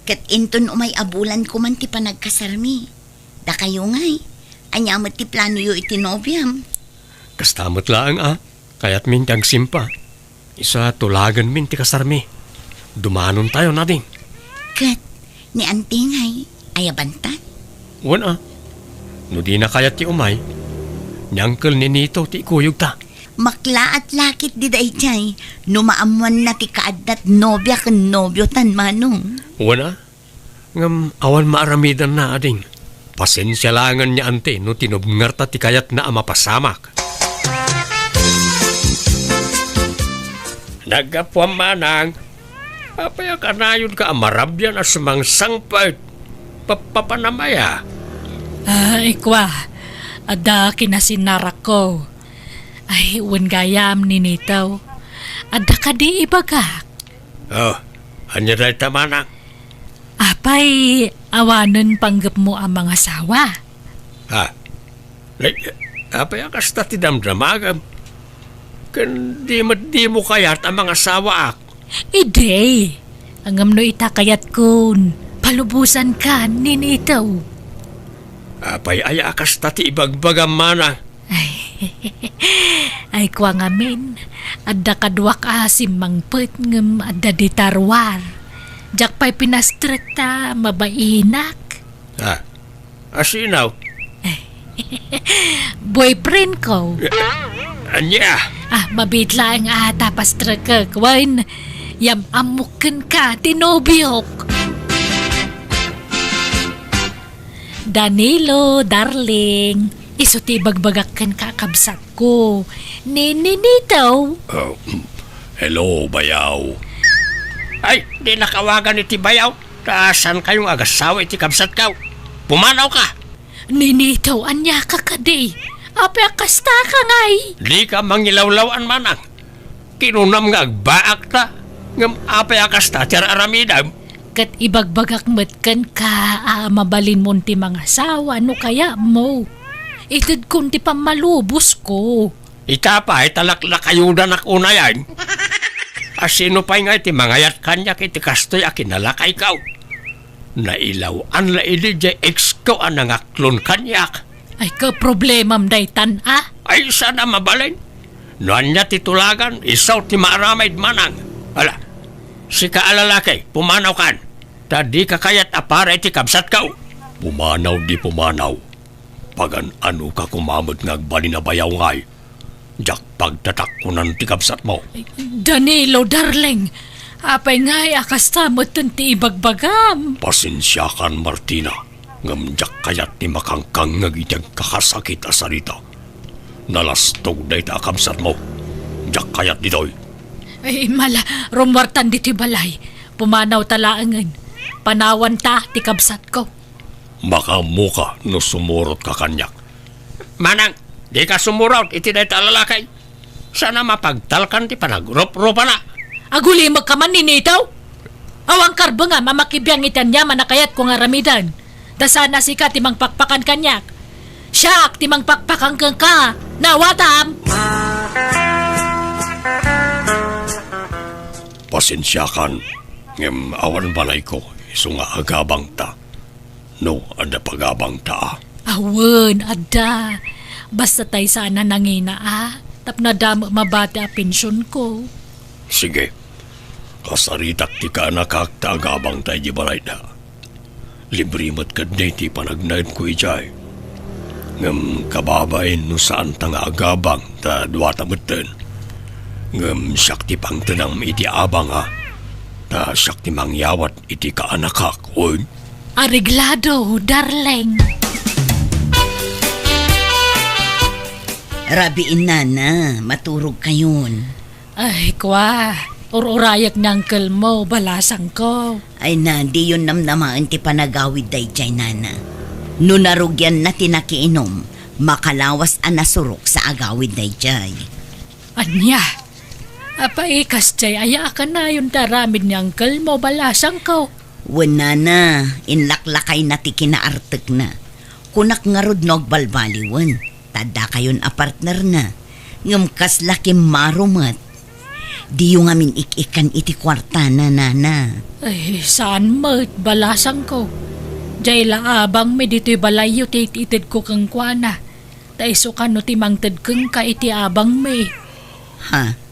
Ket inton umay a bulan koman ti panagkasarmi. Dakayo ngay, ania met ti planoyo iti nobiam? Kasta met laeng a, kayatmin ti agsimpa. Isu a tulagenmin ti kasarmi. Dumanontayon, ading. Ket ni Auntie ngay, ayabanta? Wen a. No dina kayat ti umay, ni Uncle Ninito ti ikuyogta. Maklaat la ketdi daydiay no maammoanna ti kaaddat nobia ken nobiotan, manong. Wen a. Ngem awan maaramidanna, ading. Pasensia laengen ni Auntie no tinubngarta ti kayatna a mapasamak. Naggapuam, manang. Apay a kanayonka a marabian a sumangsangpet? Papapanam aya? Ay, kua, adda kinasinarakko. Ay, wen gayam, Ninito. Adda kadi ibagak? Oh, ania dayta, manang? Apay, awanen panggepmo a mangasawa? Ha? Ay, apay a kasta ti damdamagam? Ken di met dimo kayat a mangasawaak? Idi, ngem no ita kayatkon, palubosanka, Ninito. Apay aya a kasta ti ibagbagam, manang? Ay, ay, kua ngamin, adda kaduak a simmangpet ngem adda dita ruar. Diak pay pinastrek ta mabainak. Ah, asino? Boyfriend ko. Ania? Ah, mabiit laeng a ta pastrekek. Wen, yam-ammok kenka ti nobiok. Danilo, darling, isu ti ibagbagak kenka, kabsatko. Ni Ninito. Oh, hello, bayaw. Ay, di nakawagan iti bayaw. Ta saan kayo nga agasawa iti kabsatko? Pumanawka. Ninito, ania ka kadi? Apay a kasta ka ngay? Di ka mangilawlaw-an, manang. Kinunam nga agbaak ta, ngem apay a kasta ti ar-aramidem? Ket ibagbagak met kenka a mabalinmon ti mangasawa no kayatmo. Itedkon ti pammalubosko. Ita pay ta laklakayodanak unayen. Asino pay nga iti mangayat kaniak iti kastoy a kinalakayko? Nailaw-an la idi diay ex ko a nangaklon kaniak. Ay, kaproblemam daytan a? Ay, saan a mabalin. No ania ti tulagan, isu ti maaramid, manang. Ala, sika a lalaki, pumanawkan. Ta dika kayat a para iti kabsatko. Pumanaw di pumanaw. Pagan-anoka koma met nga agbalin a bayaw ngay. Diak pagtatakkonan ti kabsatmo. Danilo, darling, apay ngay a kasta metten ti ibagbagam? Pasensiakan, Martina, ngem diak kayat ti makangkangngeg iti agkakasakit a sarita. Nalastog dayta a kabsatmo. Diak kayat ditoy. Ay, mala, rummuartan ditoy balay. Pumanawta laengen. Panawanta ti kabsatko. Makaammoka no sumurotka kaniak. Manang, dika sumurot iti dayta a lalaki. Saan a mapagtalkan ti panagruprupana. Agulimekka man, Ninito? Awan karbengam a makibiang iti aniaman a kayatko nga aramiden. Ta saan a sika ti mangpakpakan kaniak. Siak ti mangpakpakan kenka. Naawatam? Pasensiakan, ngem awan balayko, isu nga agabangta. No, adda pagabangta a. Awan, adda. Basta tay saan a nangina a, tapno adda met mabati a pensionko. Sige. Kasaritak ti kaanakak ta agabangta idiay balayda. Libre met ketdi ti panagnaedko idiay. Ngem kababain no saanta nga agabang ta duata metten. Ngem siak ti pangtedam iti abang a, ta siak ti mangyawat iti kaanakak, wen? Areglado, darling. Rabiin, nana, maturog kayon. Ay, kua, ur-urayak ni uncle mo, balasangko. Ay na, diyon namnamaen ti panagawid daydiay, nana. No narugianna ti nakiinom, makalawas a nasurok sa agawid daydiay. Ania? Apay, kasdiay aya a kanayon ti aramid ni uncle mo, balasangko? Wen, nana, inlaklakayna ti kinaartekna. Kunak ngarud no agbalbaliwen, ta addakayon a partnerna. Ngem kasla kimmaro met. Diyo ngamin ik-ikkan iti kuartana, nana. Ay, saan met, balasangko. Diay la abangmi ditoy balayyo ti it-itedko kenkuana. Ta isu kano ti mangted kenka iti abangmi. Ha?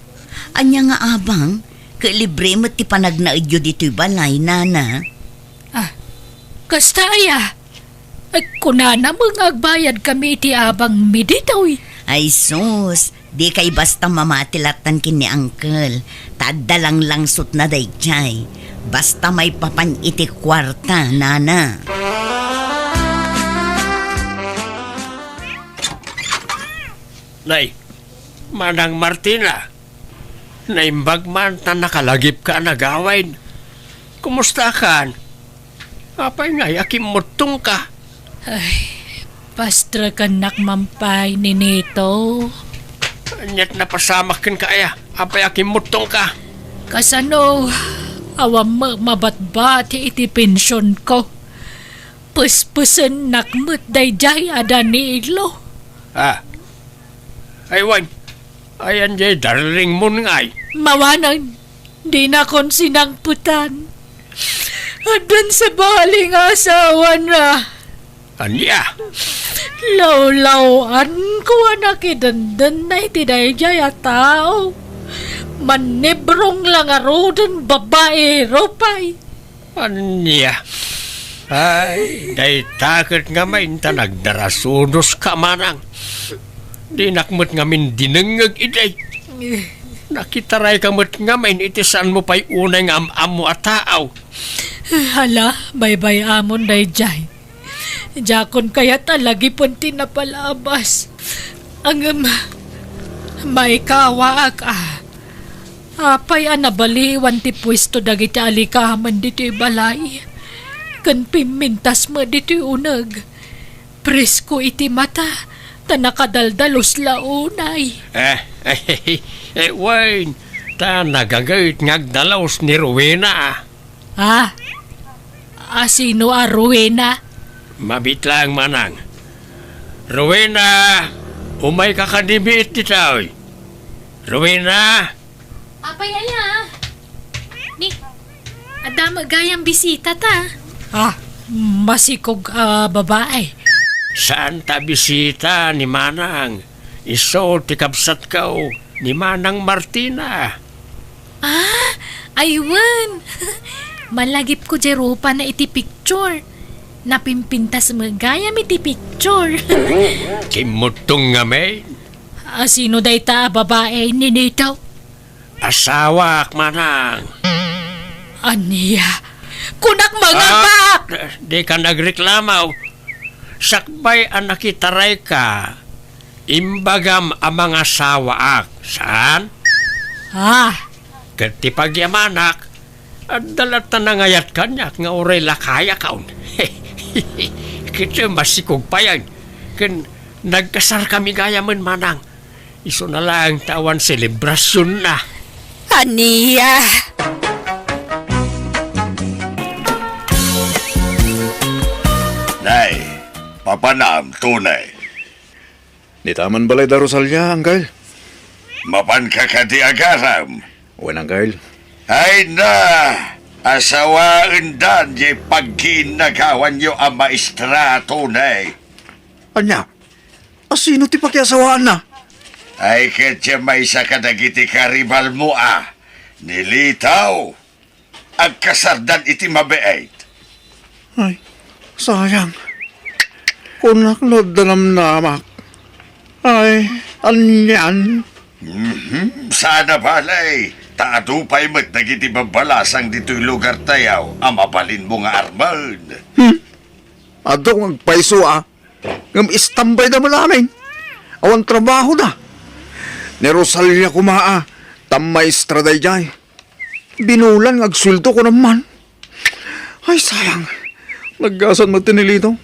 Ania nga abang? Ket libre met ti panagnaedyo ditoy balay, nana. Ah, kasta aya? Ay, kunana met nga agbayadkami iti abangmi ditoy. Ay sus, dikay basta mamati lattan ken ni uncle. Ta adda langlangsotna daydiay. Basta maipapan iti kuarta, nana. Nay, Manang Martina, naimbag man ta nakalagipka a nagawid. Kumustakan? Apay ngay a kimmuttongka? Ay, pastrekennak man pay, Ninito. Ania't napasamak kenka aya? Apay a kimmuttongka? Kasano, awan met mabatbati iti pensionko. Pespesennak met daydiay a Danilo. Ah. Ay, wen. Ayan jay darlingmon ngay. Mawanen, dinakon sinangpetan. Addan sabali nga asawana. Ania? Lawlaw-anko a nakidendenna iti daydiay a tao. Mannibrong la ngaruden, babaero pay. Ania? Ay, dayta ket ngamin ta nagdarasudoska, manang. Dinak met ngamin dinengngeg idi. Nakitarayka met ngamin iti saanmo pay unay nga am-ammo a tao. Hala, baybay-amon daydiay. Diakon kayat a lagipen ti napalabas. Ngem, maikaawaak a. Apay a nabaliwan ti puesto dagiti alikamen ditoy balay? Ken pimmintas met ditoy uneg. Presko iti mata, ta nakadaldalus la unay. Eh, eh, wen, ta nagaget nga agdalus ni Rowena. Ah, a sino a Rowena? Mabiit laeng, manang. Rowena, umayka kadi biit ditoy. Rowena! Apay aya? Ni, adda met gayam bisita ta. Ah, masikog a babae. Saan ta bisita ni manang. Isu ti kabsatko, ni Manang Martina. Ah, ay wen. Malagipko jay rupana iti picture. Napimpintas met gayam iti picture. Kimmuttong ngamin. A sino dayta a babae, Ninito? Asawak, manang. Ania? Kunak, mangabak! Ah, dika nagreklamo. Sakbay a nakitarayka, imbagam a mangasawaak, saan? Ah. Ket ti pagyamanak, adda latta nangayat kaniak nga uray lakayakon. Ket masikog payen, ken nagkasarkami gayamen, manang. Isuna laeng ta awan selebrasionna. Ania? Nay, papanam, Tony. Dita man balay da Rosalia, Angkel. Mapanka kadi, agaram? Wen, Angkel. Ay na, asawaendan diay pagkiinnagawanyo a maestra, Tony. Ania? Asino ti pakiasawaanna? Ay, ket diay maysa kadagiti karibalmo a, ni Litaw, agkasardan iti mabiit. Ay, sayang. Kunak no adda namnamak. Ay, anian? Mhm, saan a bale, ta adu pay met dagiti babbalasang ditoy lugartayo a mabalinmo nga armen. Hmm. Adu nga agpayso a. Ngem istanbayda met amin. Awan trabahoda. Ni Rosalia koma a, ta maestra daydiay. Binulan nga agsueldo kunam man. Ay, sayang. Naggasat met ti ni Lito.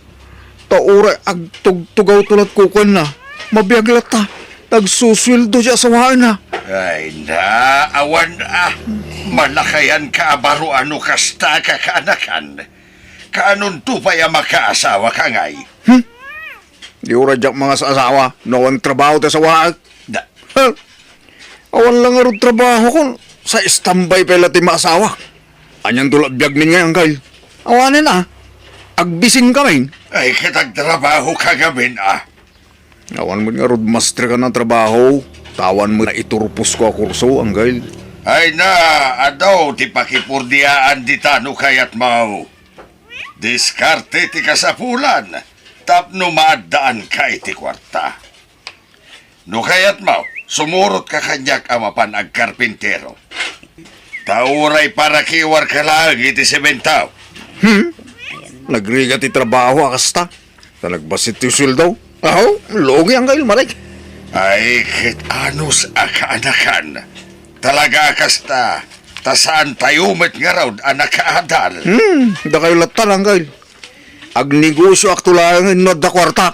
Ta uray agtugtugawto lat kukuenna, mabiag latta. Nagsusueldo ti asawaenna. Ay na, awan a. Malakayanka a baro a no kasta a kakaanakan. Kaanonto pay a makaasawaka ngay? Hmm? Di uray diak mangas-asawa no awan trabaho ti asawaek. Da- Ha? Awan la ngarud trabahokon, sa istambay pay la ti maasawak. Anianto la biagmin ngay, Angkel? Awanen a. Agbisinkamin. Ay, ket agtrabahoka ngamin a. Awan met ngarud masterkan a trabaho, ta awan met naiturposko a kurso, Angkel. Ay na, adu ti pakipurdiaan dita no kayatmo. Diskarte ti kasapulan tapno maaddaanka iti kuarta. No kayatmo, sumurotka kaniak a mapan agkarpintero. Ta uray parakiwarka laeng iti semento. Hmm? Nagrigat ti trabaho a kasta. Ta nagbassit ti sueldo. Aho, lugi, Angkel, Marik. Ay, ket anus a kaanakan. Talaga a kasta, ta saantayo met ngarud a nakaadal. Hmm, dakayo latta, Angkel. Agnegosyoakto laeng no adda kuarta.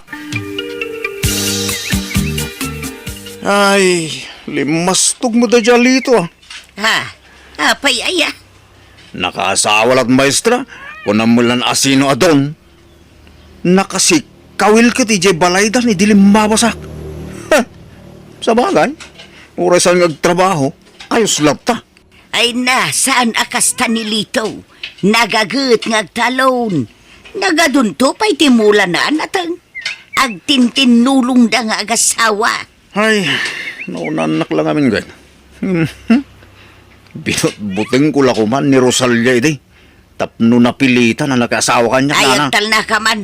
Ay, limmastog met daydiay a Lito a. Ha? Apay aya? Nakaasawa lat maestra, kunam met lan asino a don. Nakasikawil ket idiay balayda idi limmabasak. Heh, sabagay, uray saan nga agtrabaho, ayos latta. Ay na, saan a kasta ni Lito. Nagaget nga agtalon. Nagadunto pay ti mulana a nateng. Agtintinnulongda nga agasawa. Ay, naunannak la ngamin, gayna. Binutbutengko la koman ni Rosalia idi. Tapno napilitan a nakaasawa kaniak, nana. Ay, agtalnaka man.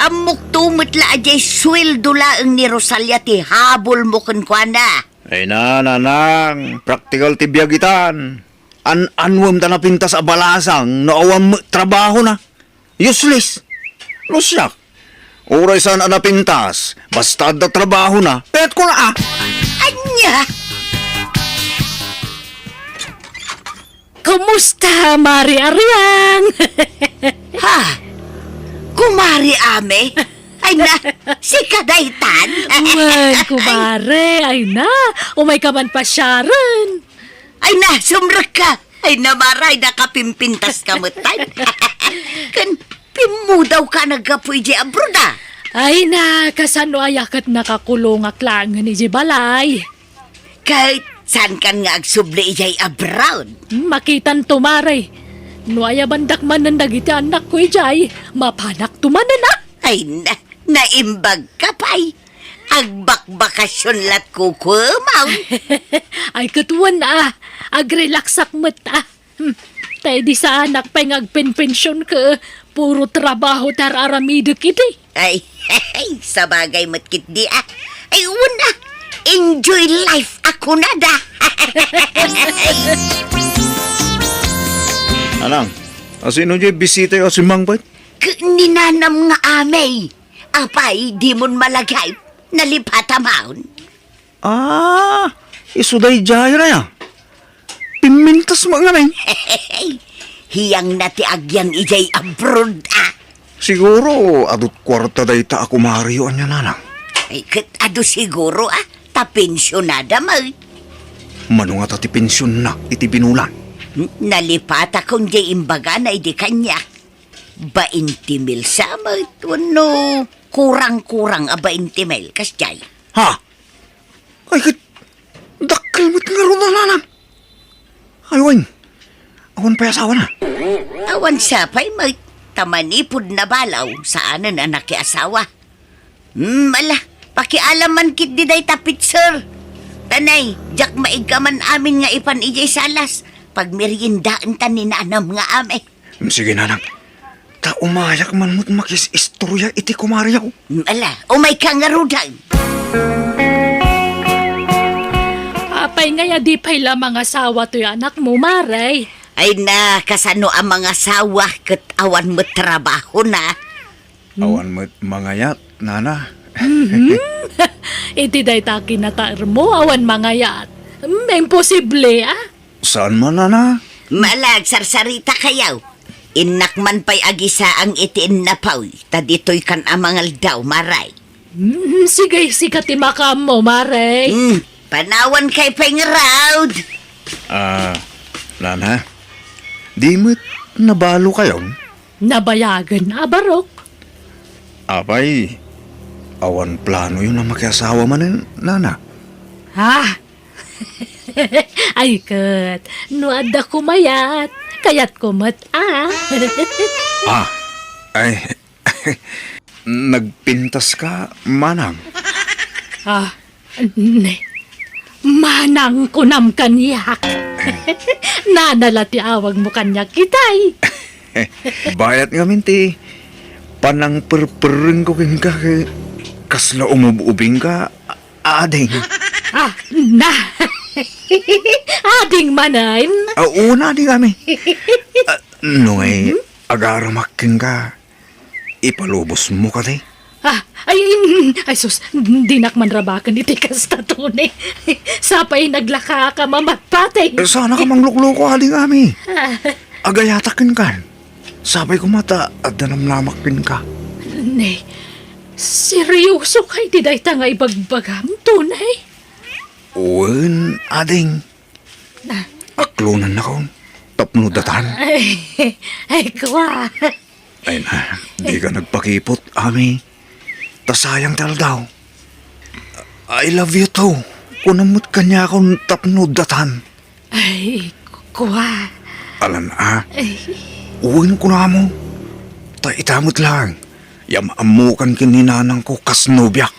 Ammokto met la a diay sueldo laeng ni Rosalia ti habulmo kenkuana. Ay na, nanang, praktikal ti biag itan. An-anuem ta napintas a balasang no awan met trabahona. Useless. No siak, uray saan a napintas, basta adda trabahona, kayatko na a. Ania? Kumusta, Mari Ariang? Ha? Kumari Ame? Ay na, sika daytan? Wen, kumare, ay na, umayka man pasiaren. Ay na, sumrekka. Ay na, Mara, ay nakapimpintaska metten. Ken pimmudawka naggapu idiay abroad a. Ay na, kasano aya ket nakakulongak laengen idiay balay. Ket saankan nga agsubli idiay abroad? Hmm, makitanto, Mare. No ayabandak manen dagiti annakko idiay, mapanakto manen a. Ay na, naimbagka pay. Agbakbakasyon lat kukuem a. Ay, ket wen a, agrelaxak met a. Hmm. Ta idi saanak pay nga agpenpension ket puro trabaho ti ar-aramidek idi. Ay, sabagay met ketdi a. Ay, wen a, enjoy life a kunada. Anang, asino diay bisitayo a simmangpet? Ket ni nanam nga amey. Apay, dimon malagip? Nalipata maon. Ah, isu daydiay ray a. Pimmintas met ngamin. Hiyangna ti agyan idiay abroad a. Siguro, adu't kuarta dayta a kumariyo, ania, nanang? Ay, ket adu siguro a, ta pensionada met. Mano ngata ti pensionna iti binulan? N-, nalipatakon diay imbagana idi kaniak. Bainti mil sa met wenno kurang-kurang a bainti mil, kasdiay. Ha? Ay, ket dakkel met ngarud a, nanang. Ay, wen, pay asawana? Awan sapay met, ta manipud nabalaw, saanen a nakiasawa. Hmm, ala, pakialam man ketdi dayta, Pitser. Tanay, diak maigka man amin nga ipan idiay salas. Pagmeriendaenta ni nanam nga ami. Hmm, sige, nanang. Ta umayak man met makis-istorya iti kumariyo. Hmm, ala, umayka ngaruden. Apay ngay a di pay la mangasawa toy anakmo, Mare? Ay na, kasano a mangasawa ket awan met trabahona? Hmm? Awan met mangayat, nana. Mhm. Iti dayta a kinataermo, awan mangayat. Hmm, imposible, ah. Saan man, nana? Ala, agsarsarita kayo. Innak man pay agisaang iti innapoy, ta ditoy kan a mangaldaw, Mare. Hmm, sige, sika ti makaammo, Mare. Hmm, panawan kay pay ngarud. Ah, nana, di met nabalo kayon? Nabayagen a barok. Apay, awan planoyon a makiasawa manen, nana? Ha? Ay, ket, no adda kumayat, kayatko met, ah. Ah, ay, nagpintas ka, manang? Ah, ne. Manang kunam kaniak. Nana la ti awagmo kaniak, itay. Bayat ngamin ti panangperperrengko kenka, ket kasla umub-ubingka, ading. Ah, na. Ading manen? Ah, una, ading, ami. Ah, no ngay, mhm, agaramak kenka, ipalubosmo kadi? Ah, ay, mm, ay sus, dinak man rabaken iti kasta, Tony. Sapay naglaka ka mamatpatay. Eh, sana ka manglukloko, ading, ami. Ah. Agayatak kenkan. Sapay koma ta adda namnamak kenka. Ne, serioso kay ti dayta nga ibagbagam, Tony? Wen, ading. Ah. Aklonannakon tapno datan. Ay, ay, kua. Ay na, dika nagpakipot, ami. Ta sayang ti aldaw. "I love you too," kunam met kaniakon tapno datan. Ay, kua. Alan a? Ay. Wen, kunam. Ta ita met laeng, ya maammokan ken ni nanangko kas nobiak.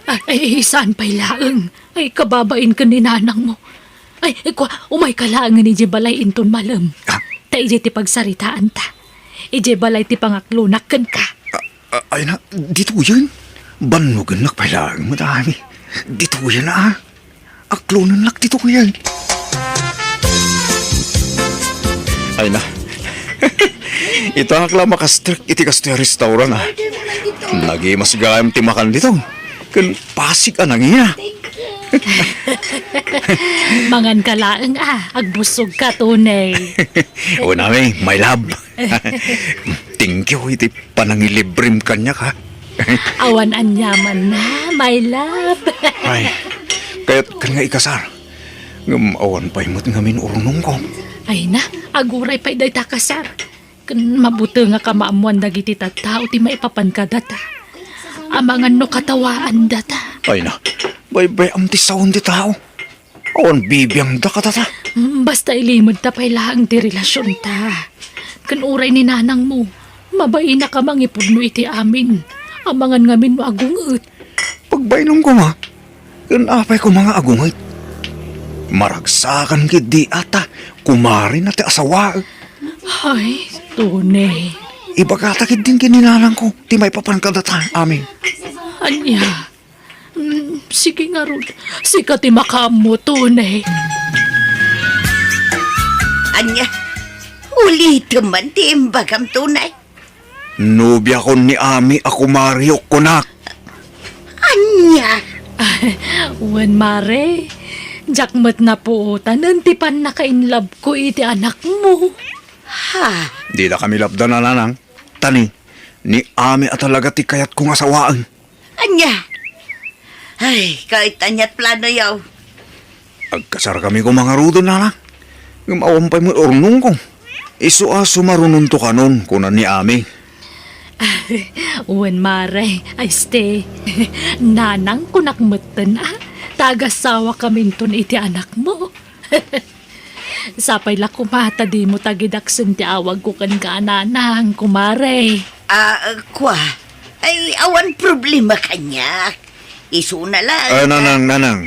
Ay, ay, saan pay laeng? Ay, kababain ken ni nanangmo. Ay, kua, umayka laengen idiay balay inton malem. Ah? Ta idiay ti pagsaritaanta. Idiay balay ti pangaklonak kenka. Ah, ah, ay na, ditoyen. Bannogennak pay laeng met, ami. Ditoyen, ah. Aklonennak ditoyen. Ay na. Ita ak la makastrek iti kastoy a restaurant, ah. Nagimas gayam ti makan dito. Ken pasig a nangina. Mangan ka laeng, ah. Agbusog ka, Tony. Wen, ami, my love. Thank you iti panangilibrem kaniak, ha? Awan aniamanna, my love. Ay, kayatkan nga ikasar. Ngem awan pay met ngamin urnongko. Ay na, aguray pay dayta kasar. Ken mabutengak a maammoan dagiti tattao ti maipapan kadata. Amangan no katawaandata. Ay na, baybay-am ti sawen ti tao. Awan bibiangda kadata. Mm, basta ilimedta pay laeng ti relasionta. Ken uray ni nanangmo, mabainak a mangipudno iti amin. Amangan ngamin no agunget. Pagbainonko nga, ken apay koma nga agunget? Maragsakan ketdi a ta kumarina ti asawaek. Ay, Tony. Ibagata ketdin ken ni nanangko ti maipapan kadata amin. Ania? Mm, sige ngarud, sika ti makaammo, Tony. Ania? Ulitem man ti imbagam, Tony. Nobiakon ni Ami a kumariyok, kunak. Ania? Wen, Mare, diak met napuotanen ti pannakainlabko iti anakmo. Ha? Didakami lapdan, nanang. Ta ni, ni Ami a talaga ti kayatko nga sawaen. Ania? Ay, ket aniat planoyo? Agkasarkami koma ngaruden, nana. Ngem awan pay met urnongko. Isu a sumarunonto kanon, kuna ni Ami. Wen, Mare, ay, este, nanang kunak metten, a, ta agasawakaminton iti anakmo. Sapay la koma ta dimo tagidaksen ti awagko kenka a nanang, kumare. Ah, kua. Ay, awan problema kaniak. Isuna la. Ah, nanang, nanang.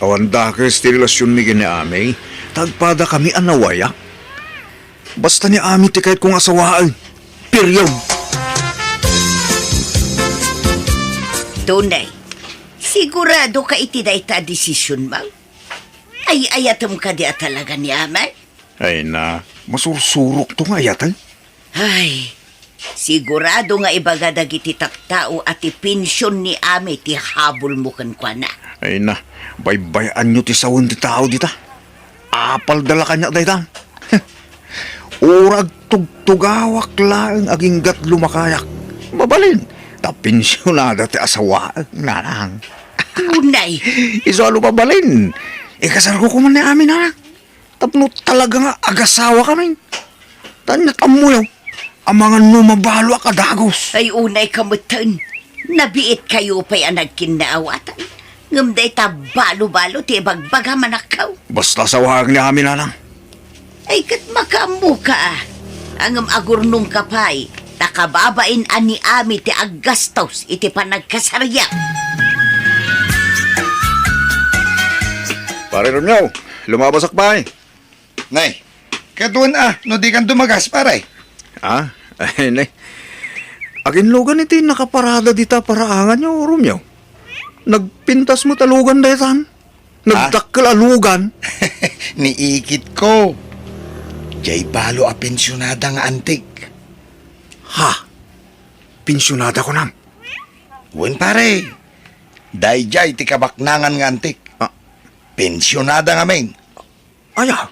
Awan dakes ti relasionmi ken ni Ami. Tagpada kami a nawayak. Basta ni Ami ti kayatko nga asawaen. Period. Tunay, sigurado ka iti dayta a desisionmo? Ay-ayatem kadi a talaga ni Ami? Ay na, masursurok to nga ayaten. Ay, sigurado nga ibaga dagiti tattao a ti pension ni Ami ti habulmo kenkuana. Ay na, baybay-anyo ti sawen ti tao dita. Apalda la kaniak dayta. Uray agtugtugawak laeng agingga't lumakayak. Mabalin, ta pensionada ti asawaek, nanang. Tunay. Isu a no mabalin, ikasarko koma ni Ami, nanang. Tapno talaga nga agasawakami. Ta ania't ammoyo, amangan no mabaloak a dagus. Ay, unay ka metten. Nabiitkayo pay a nagkinnaawatan. Ngem dayta balo-balo ti ibagbagam, anakko. Basta asawaek ni Ami, nanang. Ay, ket makaammoka, a. Ngem agurnongka pay, ta kababain a ni Ami ti aggastos iti panagkasaryo. Pare Romeo, lumabasak pay. Nay, ket wen a, no dikan dumagas, pare? Ah, ay, nay. Aginlugan iti nakaparada dita paraanganyo, Romeo. Nagpintas met a lugan daytan. Ah? Nagdakkel a lugan. Ni ikitko. Diay balo a pensionada nga antik. Ha? Pensionada kunam? Wen, pare. Daydiay ti kabaknangan nga antik. Ah. Pensionada ngamin. Aya?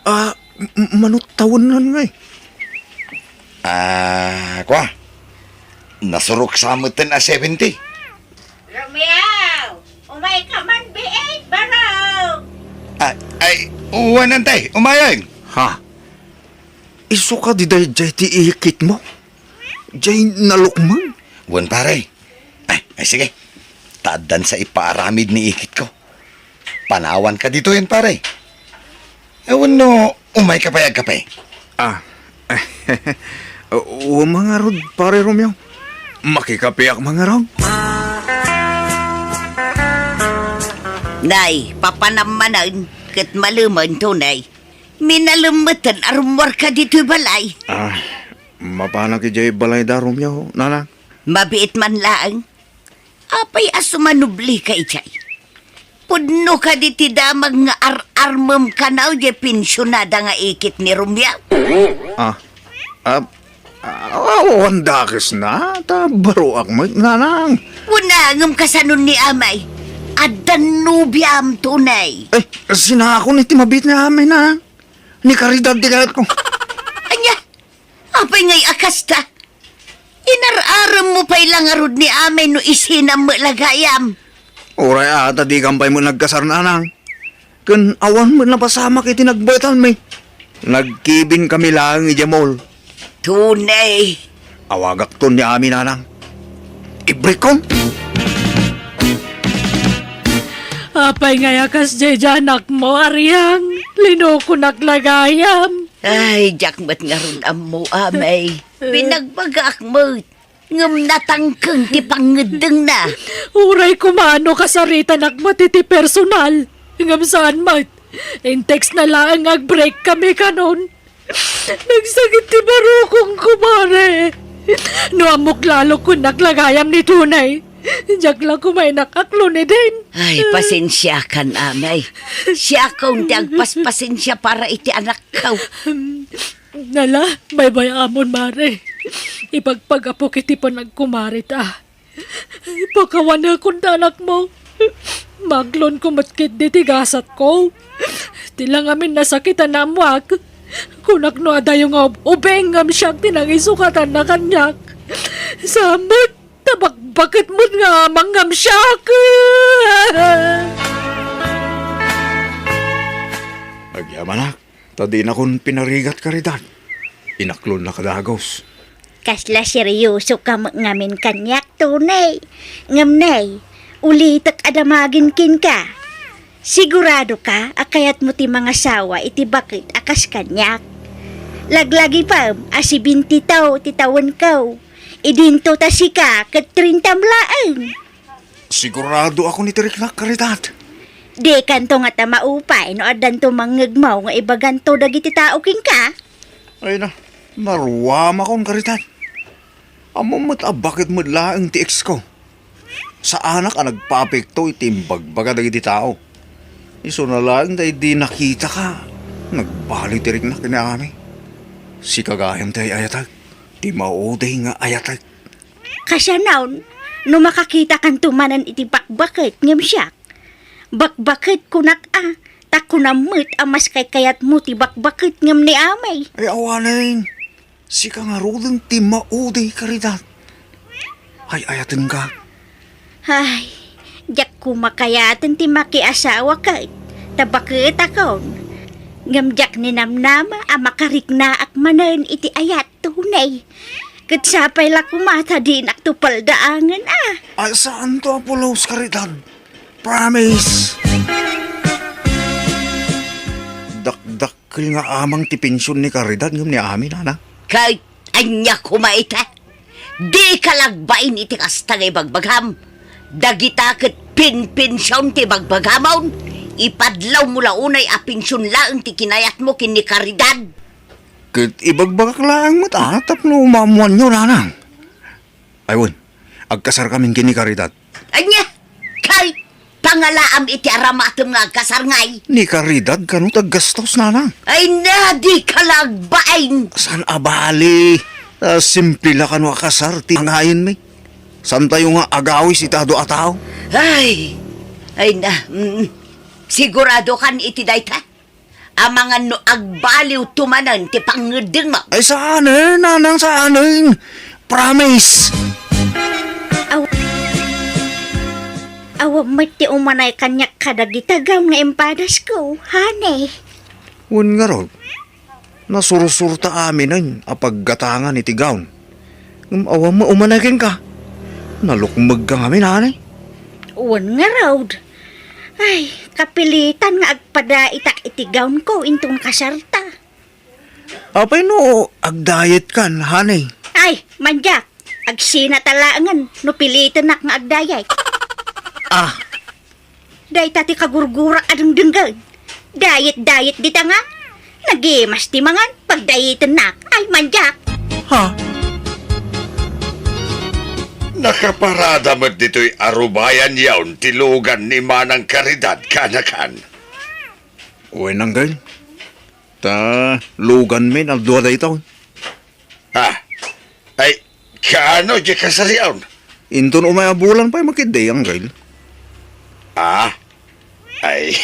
Ah, m-, m-, mano tawenna ngay? Ah, kua. Nasurok sa metten a seventy. Romeo, umay ka man biit, barok! Ah, ay, wen, tay, umayen. Ha? Isu kadi daydiay ti ikitmo? Diay nalukmeng? Wen, pare. Ay, ay, sige. Ta addan sa ipaaramid ni ikitko. Panawanka ditoyen, pare. Awan no, umayka pay agkape. Ah. Wen ngarud, pare Romeo. Makikapeak man ngarud. Nay, papanam manen, ket malemen, tunay. Minalem metten a rummuarka ditoy balay. Ah, mapanak idiay balayda, Romeo, nanang. Mabiit man laeng. Apay a sumanublika idiay? Pudno kadi ti damag nga ar-armem kano diay pensionada nga ikit ni Romeo? Ah, ah, ah, awan dakesna, ta baroak met, nanang. Kuna, ngem kasano ni amay? Addan nobiam, tunay. Ay, sinakon iti mabiit ni amay, nanang. Ni Caridad ti kayatko. Ania? Apay ngay a kasta? Inar-aremmo pay la ngarud ni amay no isinam met la gayam. Uray a ta dikam pay met nagkasar, nanang. Ken awan met napasamak iti nagbaetanmi. Nagkibin kami laeng idiay mall. Tunay. Awagakton ni amay, nanang. Ibrekkon. Apay ngay a kasdiay diay anakmo, Ariang? Linokonak la gayam. Ay, diak met ngarud ammo, amay. Binagbagaak met, ngem natangken ti pangngeddengna. Uray koma no kasaritanak met iti personal, ngem saan met. In-text na laeng nga agbreak kami kanon. Nagsakit ti barukong, kumare. No ammok lalo, kunak la gayam ni Tunay. Diak la koma inakaklo ni Din. Ay, pasensiakan, amay. Siakon ti agpaspasensia para iti anakko. Nala, baybay-amon, mare. Ipagpagapok iti panagkumarita. Pakawanekon ta anakmo. Maklonko met ketdi ti gasatko. Ti la ngamin nasakitan a ammoak. Kunak no adayo nga ub-, ubing ngem siak ti nangisukatanna kaniak. Saan met, ta bakbaket met nga amang ngem siak. Agyamanak. Ta dinakon pinarigat, Caridad. Inaklonna ka dagus. Kasla seriosoka met ngamin kaniak, Tunay. Ngem, Nay, ulitek a damagin kenka. Siguradoka a kayatmo ti mangasawa iti baket a kas kaniak? Laglagipem a sebentito ti tawenko, idinto ta sika ket trintam laeng. Siguradoakon iti riknak, Caridad. Dikanto ngata maupay no addanto mangngegmo nga ibaganto dagiti tao kenka? Ay na, naruamakon, Caridad. Ammom met a baket met laeng ti ex ko. Saanak a nagpapikto iti imbagbaga dagiti tao. Isuna laeng ta idi nakitaka, nagbaliw ti riknak ken ni Ami. Sika gayam ti ay-ayatek, ti maudi nga ayatek. Kasano, no makakitakanto manen iti bakbaket ngem siak? Bakbaket kunak a, ta kunam met a mas kaykayatmo ti bakbaket ngem ni Ami. Ay, awanen. Sika ngaruden ti maudi, Caridad. Ay-ayatenka. Ay, diak koma kayaten ti makiasawa ket ta baketakon. Ngem diak ninamnama a makariknaak manen iti ayat tunay. Ket sapay la koma ta dinak to paldaangen a. Ay, saanto a pulos, Caridad. Promise. Dakdak Kel nga amang ti pension ni Caridad ngem ni Ami, nana? Ket ania koma ita? Dika la agbain iti kasta nga ibagbagam. Dagita ket pinpension ti ibagbagamon. Ipadlawmo la unay a pension laeng ti kinayatmo ken ni Caridad. Ket ibagbagak laeng met a tapno maammoanyo, nanang. Ay wen, agkasarkamin ken ni Caridad. Ania? Kay, pangalaam iti aramatem nga agkasar ngay? Ni Caridad kano ti aggastos, nanang? Ay na, dika la agbain. Saan a bali? Ah, simple la kano a kasar ti pangayenmi. Saantayo nga agawis iti adu a tao? Ay, ay na, mm, sigurado kan iti dayta? Amangan no agbaliwto manen ti pangngeddengmo. Ay, saanen, nanang, saanen. Promise. Aw-, awan met ti umanay kaniak kadagita gawn nga impadasko, honey. Wen ngarud, nasursurta aminen a paggatangan iti gawn. Ngem awan met umanay kenka. Nalukmegka ngamin, honey. Wen ngarud. Ay, kapilitan nga agpadaitak iti gownko inton kasarta. Apay no agdayetkan, honey? Ay, mandiak, agsinata laengen no pilitennak nga agdayet. Ah. Dayta ti kagurgurak a dengdenggen. Dayet-dayet dita nga. Nagimas ti mangan, pagdayetennak. Ay, mandiak. Ha? Nakaparada met ditoy arubayan yaon ti lugan ni Manang Caridad, kanakan. Wen, Anggail. Ta luganmin a dua daytoy. Ah, ay, kaano diay kasarion? Inton umay a bulan pay makiddi, Anggail. Ah, ay,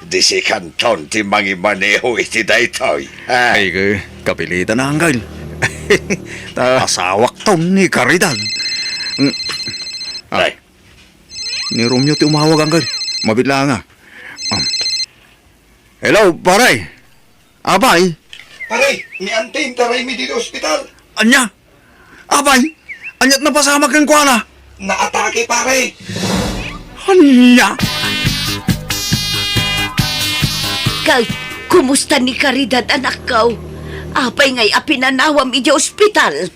di sikanton ti mangimaneho iti daytoy. Ah. Ay, ka-, kapilitan na, Anggail. Ta asawakton ni Caridad. Mm. Ah. Ay. Ni Romeo ti umawag, Anggail. Mabitla nga. Ah. Hello, pare. Apay? Pare, ni Auntie, intaraymi ditoy ospital. Ania? Apay? Ania't napasamak kenkuana? Naatake, pare. Ania? Kay, kumusta ni Caridad, anakko? Apay ngay a pinanawam idiay ospital?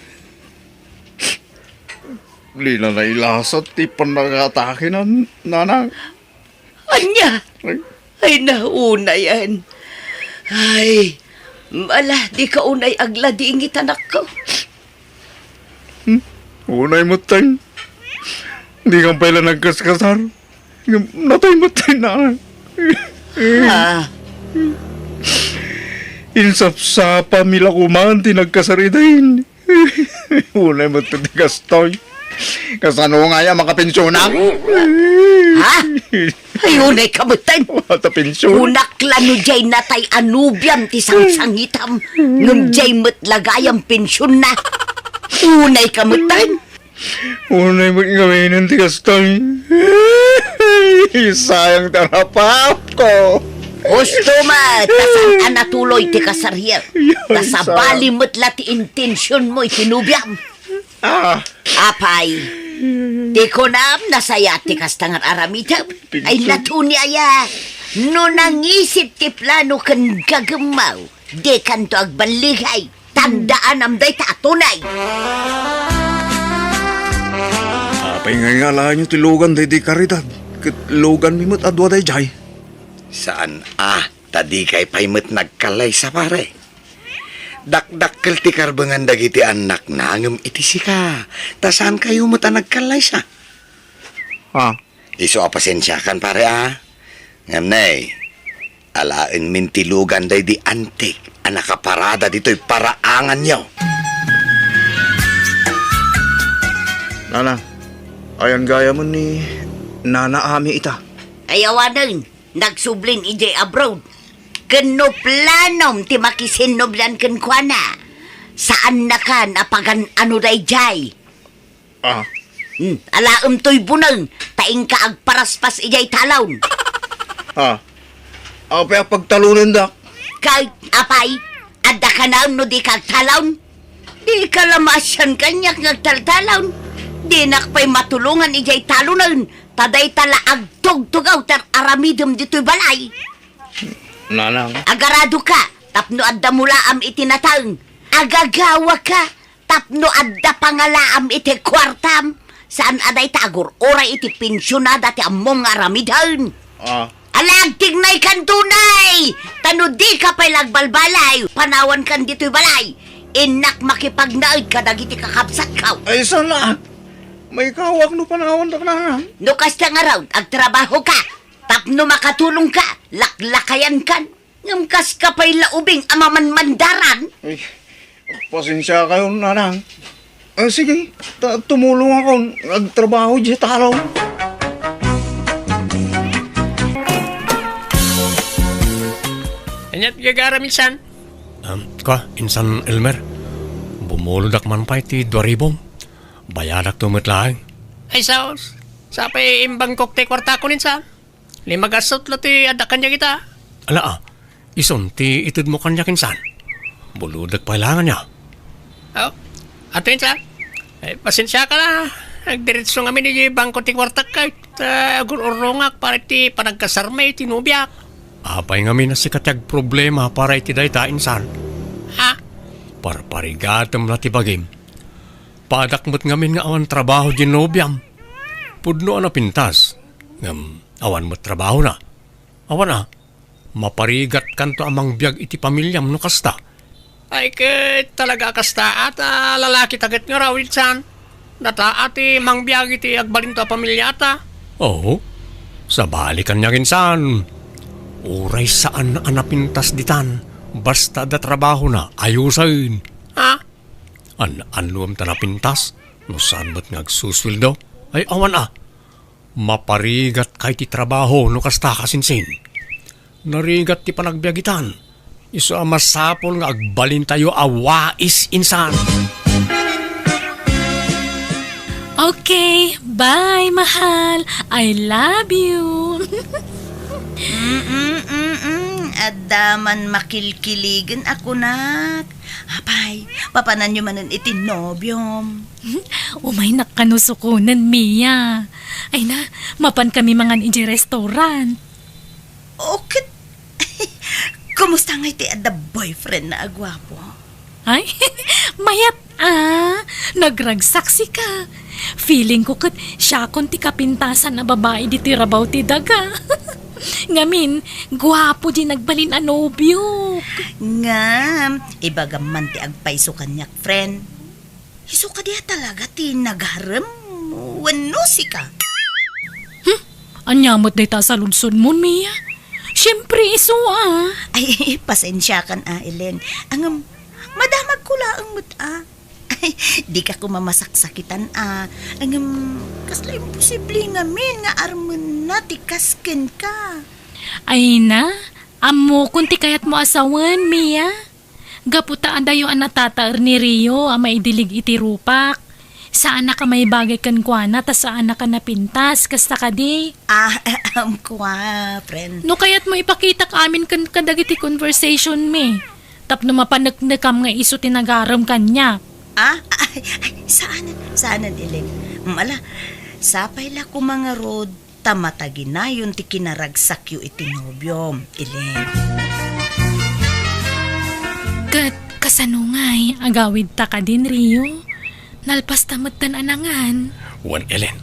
Dina nailasat ti pannakaatake na, nanang. Ania? Ay. Ay, naunayan. Ay, ala, dika unay agladingit, anakko. Hmm? Unay met, tay. Dikan pay la nagkaskasar. Natay met, tay, na. Ah. Insapsapami la koma ti nagkasar, tay. Unay met ti gastoy. Kasano ngay a makapensionak? Ha? Ay, unay ka met, tay. Wala ta pension. Kunak la no diay natay a nobiam ti sangsangitam. Ngem diay met la gayam pensionna. Unay ka met, tay. Unay met ngamin ti gastoy. Sayang ti arapaapko. Husto met, ta saan a natuloy ti kasaryo. Ta sabali met la ti intensionmo iti nobiam. Ah. Apay, Ti kunam, nasayaat ti kasta nga aramidem. Ay, natuni aya. No nangisit ti plano ken gagemmaw, dikanto agballigay. Tandaanam dayta a tunay. Apay nga ingalaanyo ti lugan daydi Caridad, ket luganmi met a dua daydiay? Saan a, ta dikay pay met nagkallaysa, pare. Dakdakkel ti karbengan dagiti annakna ngem iti sika, ta saankayo met a nagkallaysa. Ah. Isu a pasensiakan, pare, a. Ngem ne, alaenmin ti lugan daydi antik a nakaparada ditoy paraanganyo. Nana, ayan gayamen ni Nana Ami ita. Ay awanen, nagsublin idiay abroad. Ken no planom ti makisinnobian kenkuana, saannakan a pagan-ano daydiay. Ah. Hmm, alaem toy buneng, ta inka agparaspas idiay talon. Ah. Apay a pagtalonendak? Kay, apay, adda kanayon no dika agtalon? Dika la maasian kaniak nga agtaltalon. Dinak pay matulongan idiay talonen, ta dayta la agtugtugaw ti aramidem ditoy balay. Nanang. Agaradoka, tapno adda mulaam iti nataeng. Agagawaka, tapno adda pangalaam iti kuartam. Saan a dayta agur-uray iti pensionada ti ammom nga aramiden. Ah. Ala, agtignaykan tunay! Ta no dika pay la agbalbalay, panawankan ditoy balay. Innak makipagnaed kadagiti kakabsatko. Ay, saan la? Maikawak no panawandak, Nanang. No kasta ngarud, agtrabahoka. Tapno makatulongka, laklakayankan. Ngem kaska pay la ubing a mamanmandaran? Ay, pasensiakayon, Nanang. Ah, sige, ta-, tumulongakon. Agtrabaho diay talon. Ania ti gagaram, insan? Um, ka, Insan Elmer, bumuloddak man pay ti dua ribom. Bayadakto met laeng. Ay, saos. Sa pay imbangkok ti kuartakon, insan. Lima gasut la ti adda kaniak ita. Ala, a, isun ti itedmo kaniak, insan. Bulodek pay laeng ania. Oh, ato, insan. Eh, pasensiaka la. Agdiretso ngamin iti bangko ti kuartak, kay ta agur-urrongak para iti panagkasarmi iti nobiak. Apay ngamin a sika ti agproblema para iti dayta, insan? Ha? Parparigatem la ti bagim. Padak met ngamin nga awan trabaho diay nobiam. Pudno a napintas, ngem awan met trabahona. Awan a, maparigatkanto a mangbiag iti pamiliam no kasta. Ay, ket talaga a kasta, a, ta lalakita ket ngarud, insan. Data a ti mangbiag iti agbalinto a pamiliata. Oo. Sabali kaniak, insan. Uray saan a napintas ditan, basta adda trabahona, ayusen. Ha? An-annuem ta napintas, no saan met nga agsusueldo? Ay, awan a. Maparigatka iti trabaho no kasta, kasinsin. Narigat ti panagbiagitan. Isu a masapul nga agbalintayo a wais, insan. Okay, bye, mahal. I love you. Mm-mm, mm-mm. Adda man makilkiligen a kunak. Apay, papananyo manen iti nobiom. Umaynak kano sukonen, Mia. Ay na, mapan kami mangan idiay restaurant. O ket, kumusta ngay ti adda boyfriend na a guapo? Ay, mayat a, nagragsaksika. Feeling ko ket siakon ti kapintasan a babai ditoy rabaw ti daga. Ngamin, guapo di nagbalin a nobio. Ngem, ibagam man ti agpayso kaniak, friend. Isu kadi a talaga ti nagarem wenno sika? Hmm? Ania met dayta a saludsodmon, Mia? Siempre, isu a. Ay, pasensiakan a, Ellen. Ngem, madamagko laeng met a. Ay, dika koma masaksakitan a. Ngem, kasla imposible ngamin nga armenna ti kas kenka. Ay na, ammokon ti kayatmo a sawen, Mia. Gapu ta adayo a natataer ni Rio a maidilig iti rupak. Saanak a maibagay kenkuana ta saanak a napintas, kasta kadi? Ah, ahem, kua, friend. No kayatmo, ipakitak amin ken kadagiti conversation mi. Tapno mapaneknekam nga isu ti nagarem kaniak. Ah, ay, ay, saanen, saanen, Ellen. Ala, sapay la koma ngarud ta mataginayon ti kinaragsakyo iti nobiom, Elen. Ket kasano ngay, agawidta kadin, Rio? Nalpasta metten a nangan. Wen, Elen.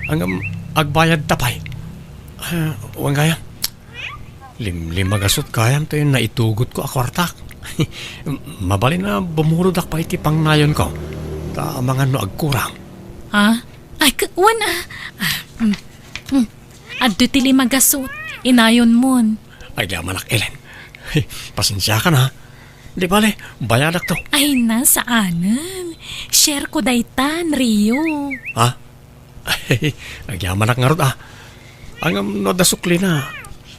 Ngem, agbayadta pay. Ah, wen gayam. Limlimagasut gayam ti naitugotko a kuartak. Mabalin a bumurodak pay iti pangnayonko. Ta amangan no agkurang. Ha? Ay, k-, wen, ah. Ah, mm, mm. Adtoy ti limagasut. Inayonmon. Ay, di amanak, Elen. Pasensiakan, ha? Di bale, bayadakto. Ay, na, saanen. Share ko daytan, Rio. Ha? Agyamanak ngarud, ah. Ngem no adda suklina,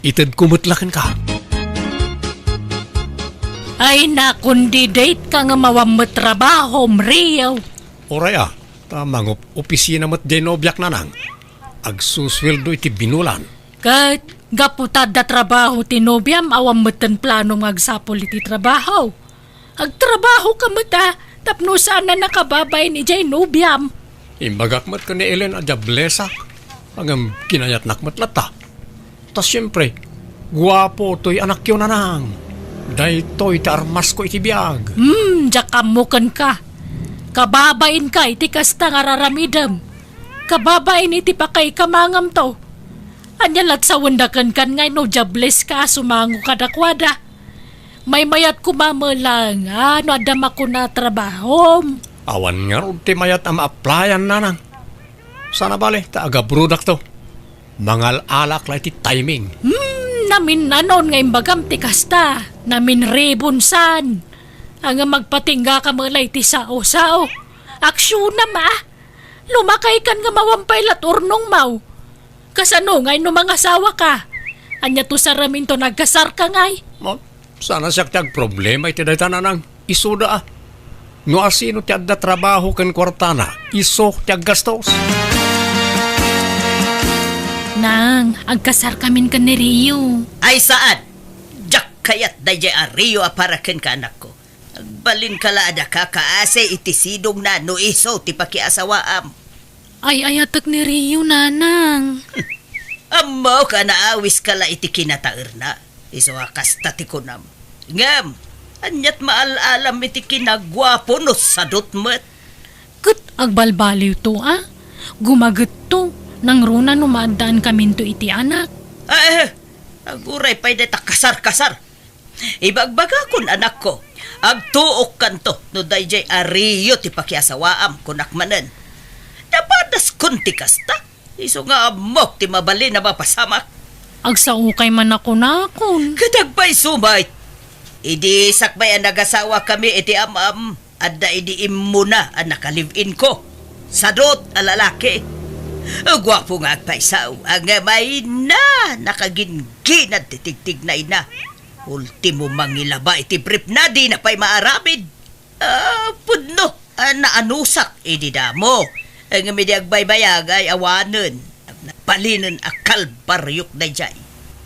itedko met la kenka. Ay, na, kundi date ka nga awan met trabahom, Rio. Uray, ah, ta mangup-opisina met diay nobiak, Nanang. Agsusueldo iti binulan. Ket gapu ta adda trabaho ti nobiam, awan metten planom nga agsapul iti trabaho. Agtrabaho ka met, a, tapno saan a nakababain idiay nobiam. Imbagak met ken ni Ellen a diablesak. Ngem kinayatnak met latta. Ta siempre, guapo toy anakyo, Nanang. Daytoy ti armasko iti biag. Hmm, diak ammo kenka. Kababainka iti kasta nga raramidem. Kababain iti pakaikamangam to. Ania lat sawenda kenkan nga no diableska a sumango kadakuada? Maymayat koma met laeng a no adda makuna a trabahom. Awan ngarud ti mayat a ma-applyan, Nanang. Saan a bale, ta agabrodakto. Mangal-alak la iti timing. Hmm, naminnanon nga imbagam ti kasta. Naminribon san. Ania, magpatinggaka met la iti sao-sao. Aksionam, a. Lumakaykan nga awan pay lat urnongmaw. Kasano ngay no mangasawaka? Ania to saraminto no agkasarka ngay? Mo, saan a siak ti agproblema iti dayta, Nanang. Isuda, a. No asino ti adda trabaho ken kuartana, isu ti aggastos. Nang, agkasarkamin ken ni Rio. Ay, saan? Diak kayat daydiay a Rio a para kenka, anakko. Agbalinka la a daka kaasi iti sidongna no isu ti pakiasawaam. Ay-ayatek ni Rio, Nanang. Ammok a naawiska la iti kinataerna. Isu a kasta ti kunam. Ngem, aniat maal-alam iti kinaguapo no sadot met? Ket agbalbaliwto, a. Gumagetto, nangruna no maaddaankaminto iti anak. Ay, aguray pay dayta kasar-kasar. Ibagbagakon, anakko, agtuokkanto no daydiay a Rio ti pakiasawaam, kunak manen. Napadaskon ti kasta, isu nga ammok ti mabalin a mapasamak. Agsaokay man a kunakon. Ket agpayso met. Idi sakbay a nagasawakami iti am-am, adda idi immuna a naka-live-in ko. Sadot a lalaki. Guapo nga agpayso, ngem ay na, nakagingginad ti tigtignayna. Ultimo, mangilaba iti briefna, dina pay maaramid. Ah, pudno, ah, naanusak idi damo. Ngem idi agbaybayag ay awanen. Balinen a kalbariok daydiay.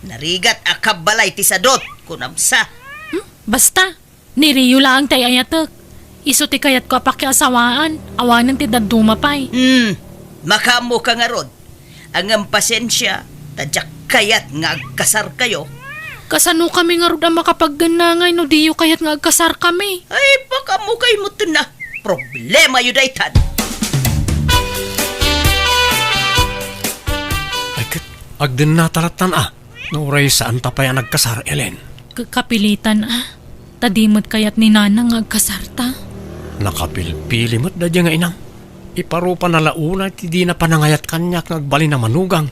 Narigat a kabbalay ti sadot, kunam sa. Hmm? Basta, ni Rio laeng ti ay-ayatek. Isu ti kayatko a pakiasawaan, awanen ti dadduma pay. Hmm, makaammoka ngarud. Ngem pasensia, ta diak kayat nga agkasarkayo. Kasanokami ngarud a makapagdenna ngay no diyo kayat nga agkasarkami? Ay, pakaammokayo metten a. Problemayo daytan. Ay, ket agdennata lattan a. No uray saanta pay a nagkasar, Ellen. K-, kapilitan a. Ta di met kayat ni Nanang nga agkasarta. Nakapilpili met daydiay nga inam. Iparupana la unay ti dina panangayat kaniak nga agbalin a manugang.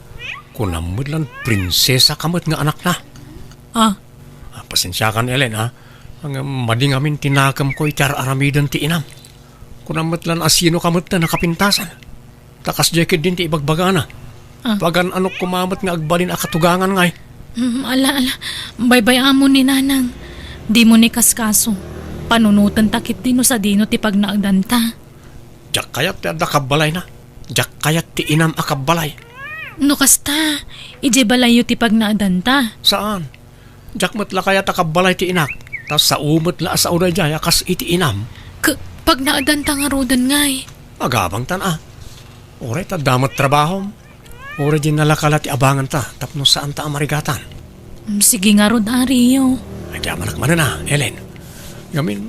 Kunam met lan prinsesa ka met nga anakna. Ah. Ah, pasensiakan, Ellen, a. Ngem madi ngamin ti nakemko iti ar-aramiden ti inam. Kunam met lan a sino ka met a nakapintasan. Ta kasdiay ketdin ti ibagbagana. Ah. Pagan-anok koma met nga agbalin a katugangan ngay. Mm, ala, ala. Baybay-amon ni Nanang. Dimo ni kaskaso. Panunotenta ketdi no sadino ti pagnaedanta. Diak kayat ti adda kabbalayna. Diak kayat ti inam a kabbalay. No kasta, idiay balayyo ti pagnaedanta. Saan? Diak met la kayat a kabbalay ti inak, ta sao met la a sao daydiay a kas iti inam. K-, pagnaedanta ngaruden ngay. Agabangtan a. Uray ta adda met trabahom. Uray di nalakala ti abanganta tapno saanta a marigatan. Mm, sige ngarud a, Rio. Ay, di amanak manen a, Ellen. Ngamin,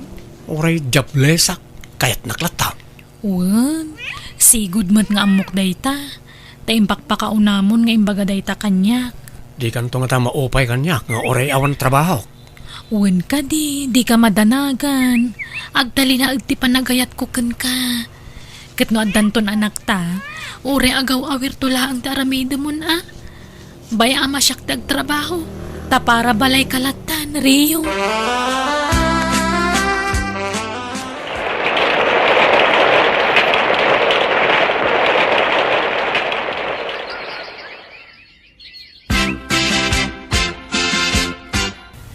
uray diablesak, kayatnak latta. Wen, sigud met nga ammok dayta. Ta impakpakaunamon nga imbaga dayta kaniak. Dikanto ngata maupay kaniak nga uray awan trabahok. Wen kadi, dika madanagan. Agtalinaed ti panagayatko kenka. Ket no addanton anakta, uray agaw-awirto laeng ti aramidemon a. Bay-am a siak ti agtrabaho, ta para balayka lattan, Rio.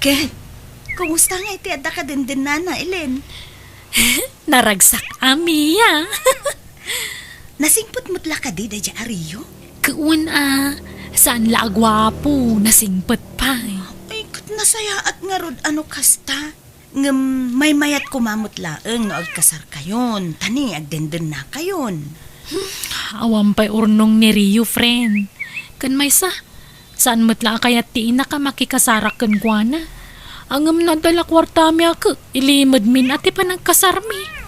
Ket, kumusta ngay ti adda kadendennana, Ellen? Naragsak a, Mia. Nasingpet met la kadi daydiay a Rio? Wen a, saan la a guapo, nasingpet pay. Ay, ket nasayaat ngarud a no kasta. Ngem maymayat koma met laeng no agkasarkayon, ta ni agdendennakayon. Hmm, awan pay urnong ni Rio, friend. Ken maysa, saan met la a kayat ti inak a makikasarak kenkuana. Ngem no adda la kuartami a ket, ilimedmin a ti panagkasarmi.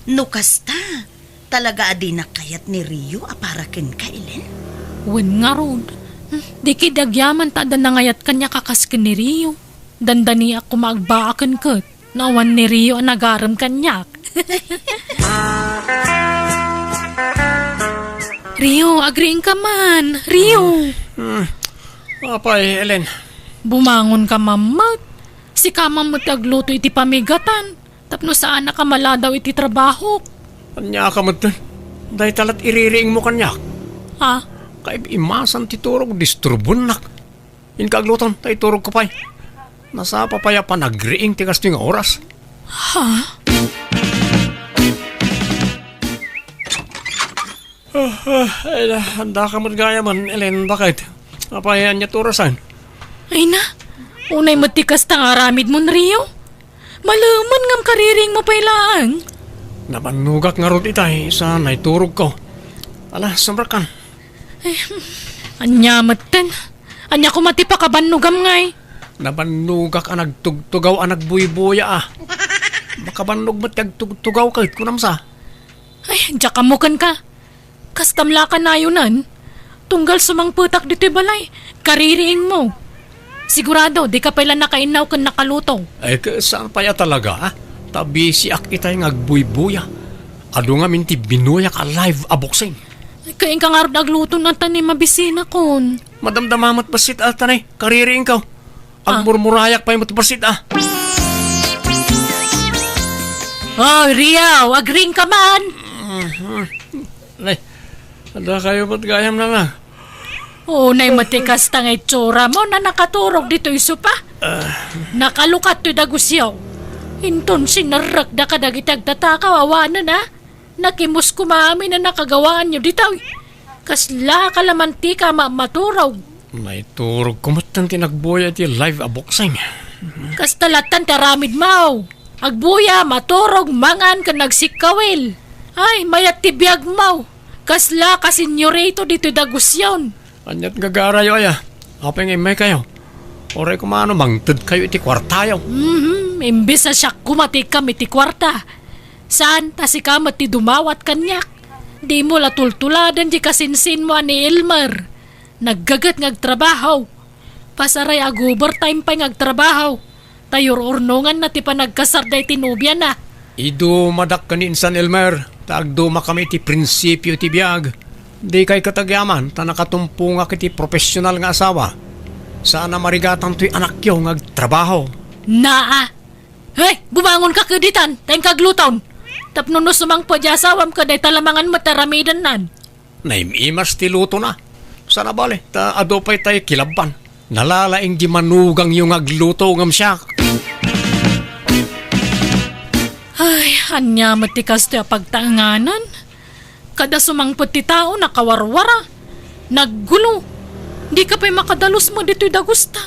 No kasta, talaga a dinak kayat ni Rio a para kenka, Ellen? Wen ngarud. Hmm, di kadi agyaman ta adda nangayat kaniak a kas ken ni Rio. Dandaniak koma agbaaken ket no awan ni Rio a nagarem kaniak. Rio, agriingka man. Rio. Hmm. Apay, Ellen. Bumangon ka man met. Sika man met ti agluto iti pamigatan. Tapno saanak a maladaw iti trabahok. Ania ka met? Dayta lat iririingmo kaniak. Ha? Kaib-imasan ti turog, disturbonak. Inka agluton, ta iturogko pay. Nasapa pay a panagriing ti kastoy nga oras. Ha? Ah, ah, ay, adda ka met gayamen, Ellen, baket? Apay, ania ti orasan? Ay na, unay met ti kasta nga aramidmon, Rio. Malemen ngem kaririingmo pay laeng. Nabannogak ngarud itay, sa naiturogko. Ala, sumrekkan. Eh, ania metten? Ania koma ti pakabannogam ngay? Nabannogak a nagtugtugaw a nagbuybuya a. Makabannog met ti agtugtugaw ket kunam sa. Ay, diak ammo kenka. Kastam la a kanayonan. Tunggal sumangpetak ditoy balay, kaririingmo. Sigurado, dika pay la nakainnaw ken nakaluto. Ay, ket saan pay a talaga, ah? Ta bisiak itay nga agbuybuya. Adu ngamin ti binuyak a live a boxing. Ay, ket inka ngarud agluto na ta ni mabisinakon. Madamdama met bassit a, tanay, kaririingko. Ah. Agmurmurayak pay met bassit a. Oh, Rio, agriingka man. Mhm. Nay, adda kayo met gayam na nga. Unay met ti kasta nga itsuramo a nakaturog ditoy sopa. Ah. Nakalukat toy dagusyo. Inton sinerrekda kadagiti agtatakaw awanen a. Nakimos koma amin a nakagawaanyo ditoy. Kasla ka la mantika a ma-, maturog. Naiturogko met ti nagbuya iti live a boxing. Kasta lattan ti aramidmo. Agbuya, maturog, mangan, ken agsikkawil. Ay, mayat ti biagmo. Kasla ka senyorito ditoy dagusyon. Aniat gagarayo aya? Apay nga immaykayo? Uray koma no mangtedkayo iti kuartayo. Mhm, imbes a siak koma ti ikam iti kuarta. Saan ta sika met ti dumawat kaniak. Dimo la tultuladen ti kasinsinmo a ni Elmer. Naggaget nga agtrabaho. Pasaray ag-overtime pay nga agtrabaho. Ta yur-urnonganna ti panagkasar daytoy nobiana. Idumadak ken ni Insan Elmer, ta agdumakami iti prinsipio ti biag. Dikay ket agyaman, ta nakatumpongak iti profesional nga asawa. Saan a marigatan toy anakyo nga agtrabaho. Naa! Hey, bumangon ka kaditan, ta inka agluton. Tapno no sumangpet ti asawam ket dayta la mangan met aramidennan. Naim-imas ti lutona. Sana bale, ta adu pay tay kilabban. Nalalaing di manugangyo nga agluto ngem siak. Ay, ania met ti kastoy a pagtaenganan? Kada sumangpet ti tao, nakawarwara. Naggulo. Dika pay makadalus met ditoy dagusta.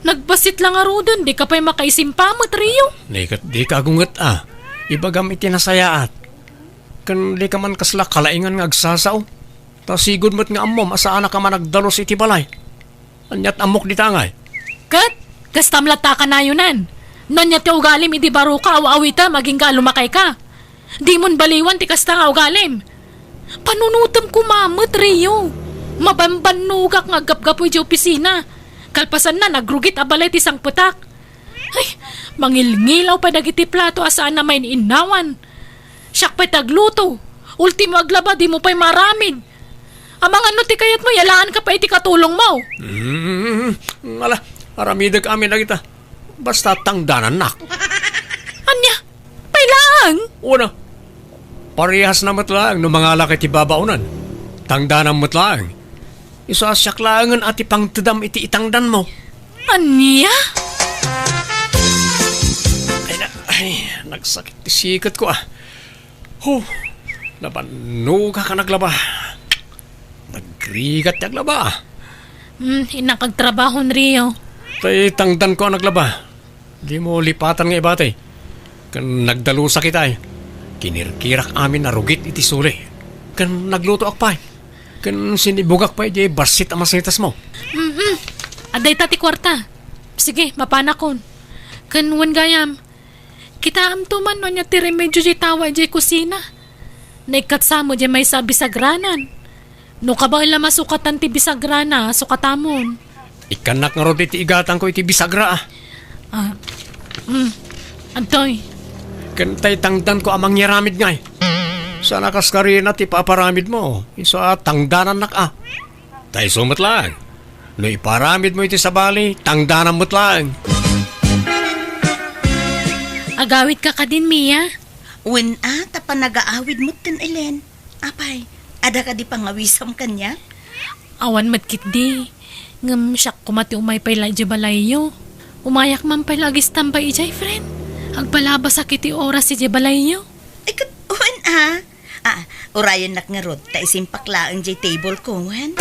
Nagbassit la ngaruden, dika pay makaisimpa met, Rio. Dikat, dika agunget a. Ibagam iti nasayaat. Ken dika man kasla kalaingan nga agsasao. Ta sigud met nga ammom a saanaka a managdalus iti balay. Aniat ammok dita ngay? Ket, kastam latta a kanayonan. No ania ti ugalim idi baroka, aw-awitem, agingga a lumakayka. Dimon baliwan ti kasta nga ugalim. Panunotem koma met, Rio. Mabambannogak nga aggapgapu idiay opisina. Kalpasanna, nagrugit a balay ti sangpetak. Ay, mangilngilaw pay dagiti plato a saan a main-innawan. Siak pay ti agluto. Ultimo aglaba, dimo pay maaramid. Amangan no ti kayatmo, yalaanka pay iti katulongmo. Hmm, ala, aramidek amin dagita. Basta tangdanannak. Ania? Pay laeng? Una, parehasna met laeng no mangalak iti babaonan. Tangdanam met laeng. Isu a siak laengen a ti pangtedam iti itangdanmo. Ania? Ay, na, ay, nagsakit ti siketko, ah. Huh, nabannogak a naglaba. Nagrigat ti aglaba. Hmm, innak agtrabaho, Rio. Tay tangdanko a naglaba. Dimo lipatan nga ibati. Ken nagdalusak itay. Kinirkirak amin a rugit iti suli. Ken naglutoak pay. Ken sinibugak pay di bassit a masitasmo. Mm-mm. Adda ita ti kuarta. Sige, mapanakon. Ken wen gayam, kitaemto man no ania ti remedio diay tawa idiay kusina. Naikkatsa met diay maysa a bisagranan. No kabaelam a sukatan ti bisagrana, sukatamon. Ikkannak ngarud iti igatangko iti bisagra, ah. Ah, mm. Adtoy. Ken tay tangdanko a mangyaramid ngay. Saan a kaskarina ti paparamidmo. Isu a tangdanannak, ah. Tay isu met laeng. No iparamidmo iti sabali, tangdanam met laeng. Agawidka kadin, Mia? Wen a, ta panagaawid metten, Elen. Apay, adda kadi pangawisam kaniak? Awan met ketdi. Ngem siak koma ti umay pay la idiay balayyo. Umayak man pay la agistambay idiay, friend. Agbalabasak iti oras idiay balayyo. Ay, ket, wen a. Ah, urayennak ngarud, ta isimpak laeng diay table ko, wen?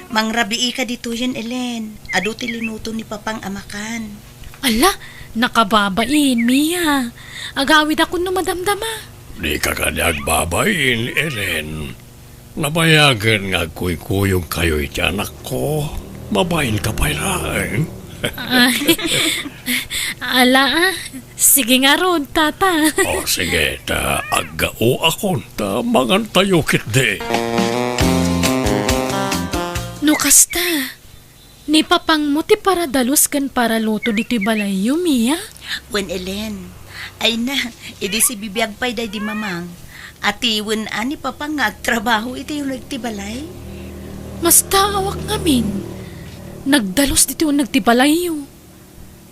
Mangrabiika ditoyen, Elen. Adu ti linuto ni Papang a makan. Ala, nakababain, Mia. Agawidakon no madamdama. Dika kadi agbabain, Ellen. Nabayagen nga agkuykuyogkayo iti anakko. Mabainka pay laeng. Ah, ala, ah. Sige ngarud, tata. O, sige, ta aggaoakon, ta mangantayo ketdi. No kasta, ni papangmo ti paradalus ken paraluto ditoy balayyo, Mia? Wen, Ellen. Ay na, idi sibibiag pay daydi mamang. Atiwen a ni papang nga agtrabaho iti uneg ti balay? Mastaawak ngamin. Nagdalus ditoy uneg ti balayyo.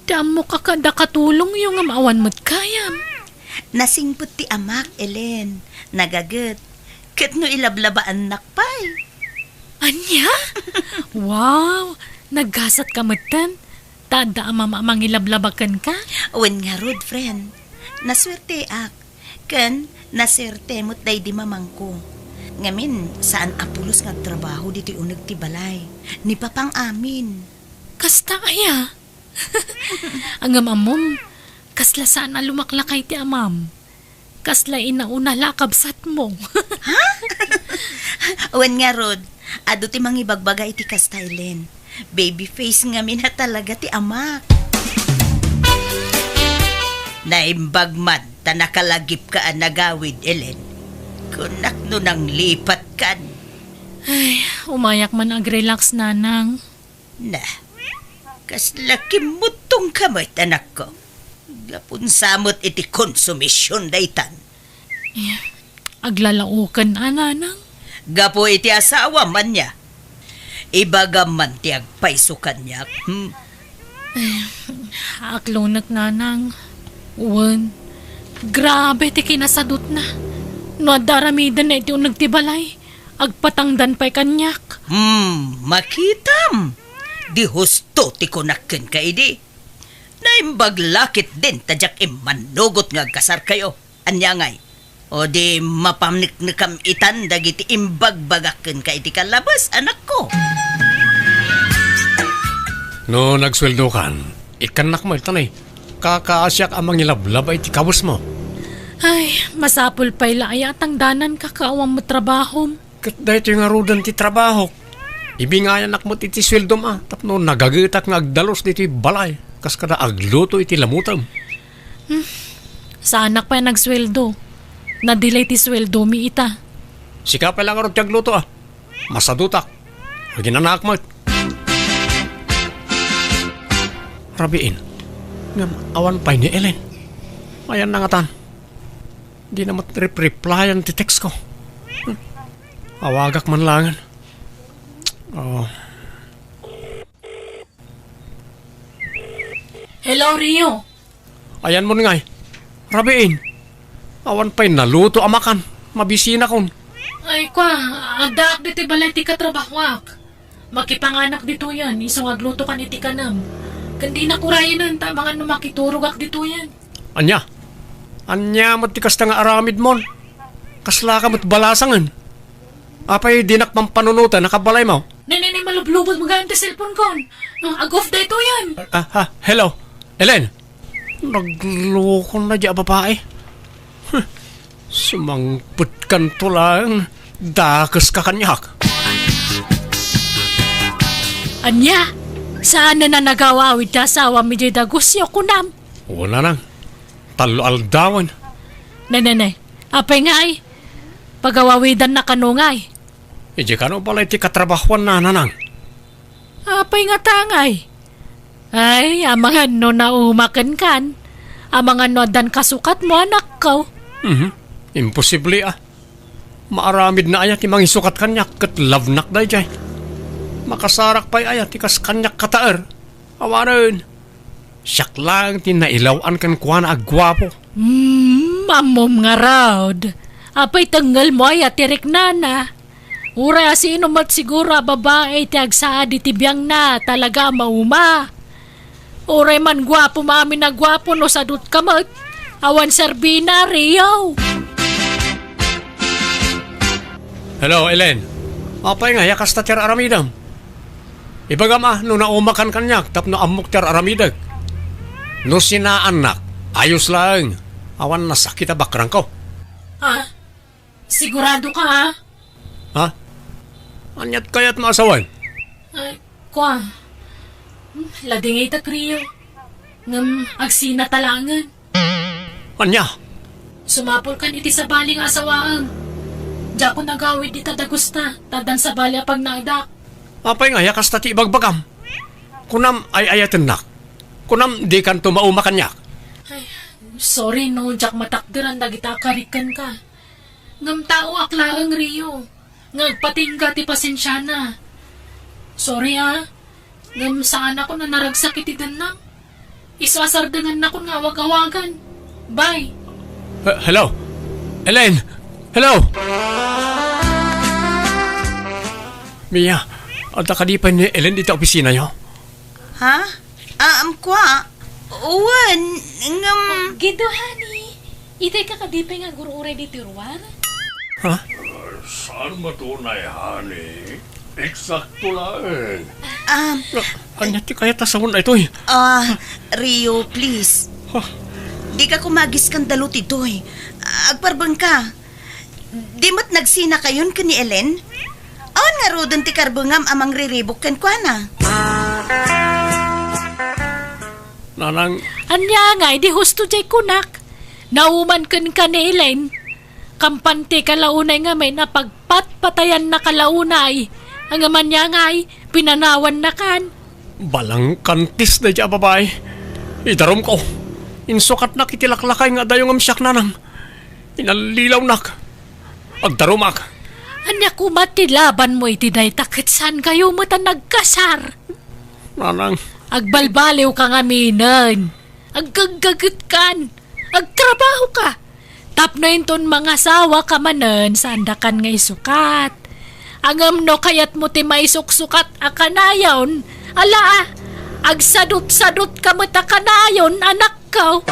Ti ammok a kada katulongyo ngem awan met gayam. Nasingpet ti amak, Ellen. Nagaget. Ket no ilablabaannak pay. Ania? Wow! Naggasatka metten, ta adda amam a mangilablaba kenka? Wen ngarud, friend. Nasuerteak. Ken, nasuerte met daydi mamangko. Ngamin, saan a pulos nga agtrabaho ditoy uneg ti balay. Ni papang amin. Kasta aya? Ngem ammom, kasla saan a lumaklakay ti amam. Kasla inauna la a kabsatmo. Ha? Wen ngarud, adu ti mangibagbaga iti kasta, Ellen. Baby face ngamin a talaga ti amak. Naimbag man ta nakalagipka a nagawid, Ellen. Kunak no nanglipatkan. Ay, umayak man agrelax, nanang. Na, kasla kimmuttongka met, anakko. Gapun sa met iti konsumision daytan. Eh, aglalaoken a, nanang? Gapu iti asawam, ania? Ibagam man ti agpayso kaniak, hmm? Eh, aklonek, nanang. Wen, grabe ti kinasadutna. No adda aramidenna iti uneg ti balay, agpatangdan pay kaniak. Hmm, makitam. Di husto ti kunak kenka idi. Naimbag la ketdin ta diak immannugot nga agkasarkayo. Ania ngay? O di mapaneknekam itan dagiti imbagbagak kenka iti kallabes, anakko. No nagsueldokan, ikkannak met, ta nay, kakaasiak a mangilablaba iti kawesmo. Ay, masapul pay la aya a tangdananka ket awan met trabahom. Ket daytoy ngaruden ti trabahok. Ibingayanak met iti sueldom a tapno nagagetak nga agdalus ditoy balay kas kada agluto iti lamutem. Hmm. Saanak pay nagsueldo. Nadila iti sueldomi ita. Sika pay la ngarud ti agluto a. Masadutak. Aginanaak met. Rabiin. Ngem awan pay ni Ellen. Ayanna ngatan. Dina met rep-replyan ti text ko. Hmm. Awagak man laengen. Oh. Hello, Rio. Ayanmon ngay. Rabiin. Awan pay naluto a makan. Mabisinakon. Ay, kua, addaak ditoy balay ti katrabahoak. Makipanganak ditoyen, isu nga aglutokan iti kanem. Ken dinak urayenen, ta amangan no makiturogak ditoyen. Ania? Ania met ti kasta nga aramidmon? Kaslaka met balasangen? Apay dinak pampanunoten a kabalaymo? Nay, nay, nay, malublubod mo gayam ti cellphone kon. Ah, ag-off daytoyen. Ah, ah, hello. Ellen, naglokona di a babae. Huh, sumangpetkanto laeng. Dakeska kaniak. Ania? Saan a nagawawid ti asawam idiay dagusyo, kunam? Wen, nanang. Tallo aldawen. Nay, nay, nay. Apay ngay? Pagawawidanna kano ngay? Idiay kano balay ti katrabahoanna, nanang. Apay ngata ngay? Ay, amangan no nauma kenkan. Amangan no addan kasukatmo, anakko. Mhm. Imposible a. Maaramidna aya ti mangisukat kaniak ket labnak daydiay? Makasarak pay aya ti kas kaniak kataer? Awanen. Siak laeng ti nailaw-an kenkuana a guapo. Hmm, ammom ngarud. Apay tengngelmo aya ti riknana? Uray a sino met siguro a babai ti agsaad iti biangna, talaga a mauma. Uray man guapo maamin a guapo no sadutka met. Awan serbina, Rio. Hello, Ellen. Apay nga, ya kasta ti ar-aramidem? Ibagam a, no naumakan kaniak tapno ammok ti ar-aramidek. No sinaannak, ayos laeng. Awan nasakit a bakrangko. Ha? Sigurado ka, ha? Ha? Aniat kayat maasawan? Ay, kua. Hmm, ladingit a Rio. Ngem agsina ta laengen. Ania? Sumapulkan iti sabali nga asawaem. Diakon agawid ita dagusta, ta addan sabali a pagnaedak. Apay nga ya kasta ti ibagbagam? Kunam ay-ayatennak. Kunam dikanto mauma kaniak. Ay, sorry no diak matakderan dagita a karik kenka. Ngem taoak laeng, Rio, nga agpatingga ti pasensiana. Sorry, a. Ngem saanakon a naragsak iti dennam. Isu a sardengannakon nga awag-awagan. Bye. He-, hello? Ellen? Hello? Mia, adda kadi pay ni Ellen dita opisinayo? Ha? Ah, um, kua? Wen, ngem Oh, Gido, honey. Itay ka kadi pay nga agur-uray ditoy ruar? Ha? Saan matunay, honey? Eksakto laeng. Ah, Ania ti kayat a sawen daytoy? Ah, Rio, please. Ha? Dika koma agiskandalu ditoy. Agparbengka. Di met nagsinakayon ken ni Ellen? Awan ngaruden ti karbengam a mangriribuk kenkuana. Nanang. Ania ngay, di husto diay kunak? Nauman kenka ni Elaine. Kampantika la unay ngamin a pagpatpatayannaka la unay. Ngem ania ngay, pinanawannakan. Balangkantis daydiay a babai. Idarumko. Insukatnak iti laklakay nga adayo ngem siak, nanang. Inallilawnak. Agdarumak. Ania koma ti labanmo iti dayta ket saankayo met a nagkasar? Nanang. Agbalbaliwka ngaminen. Aggaggagetkan. Agtrabahoka. Tapno inton mangasawaka manen, saandakan nga isukat. Ngem no kayatmo ti maisuksukat a kanayon, ala, agsadutsadutka met a kanayon, anakko.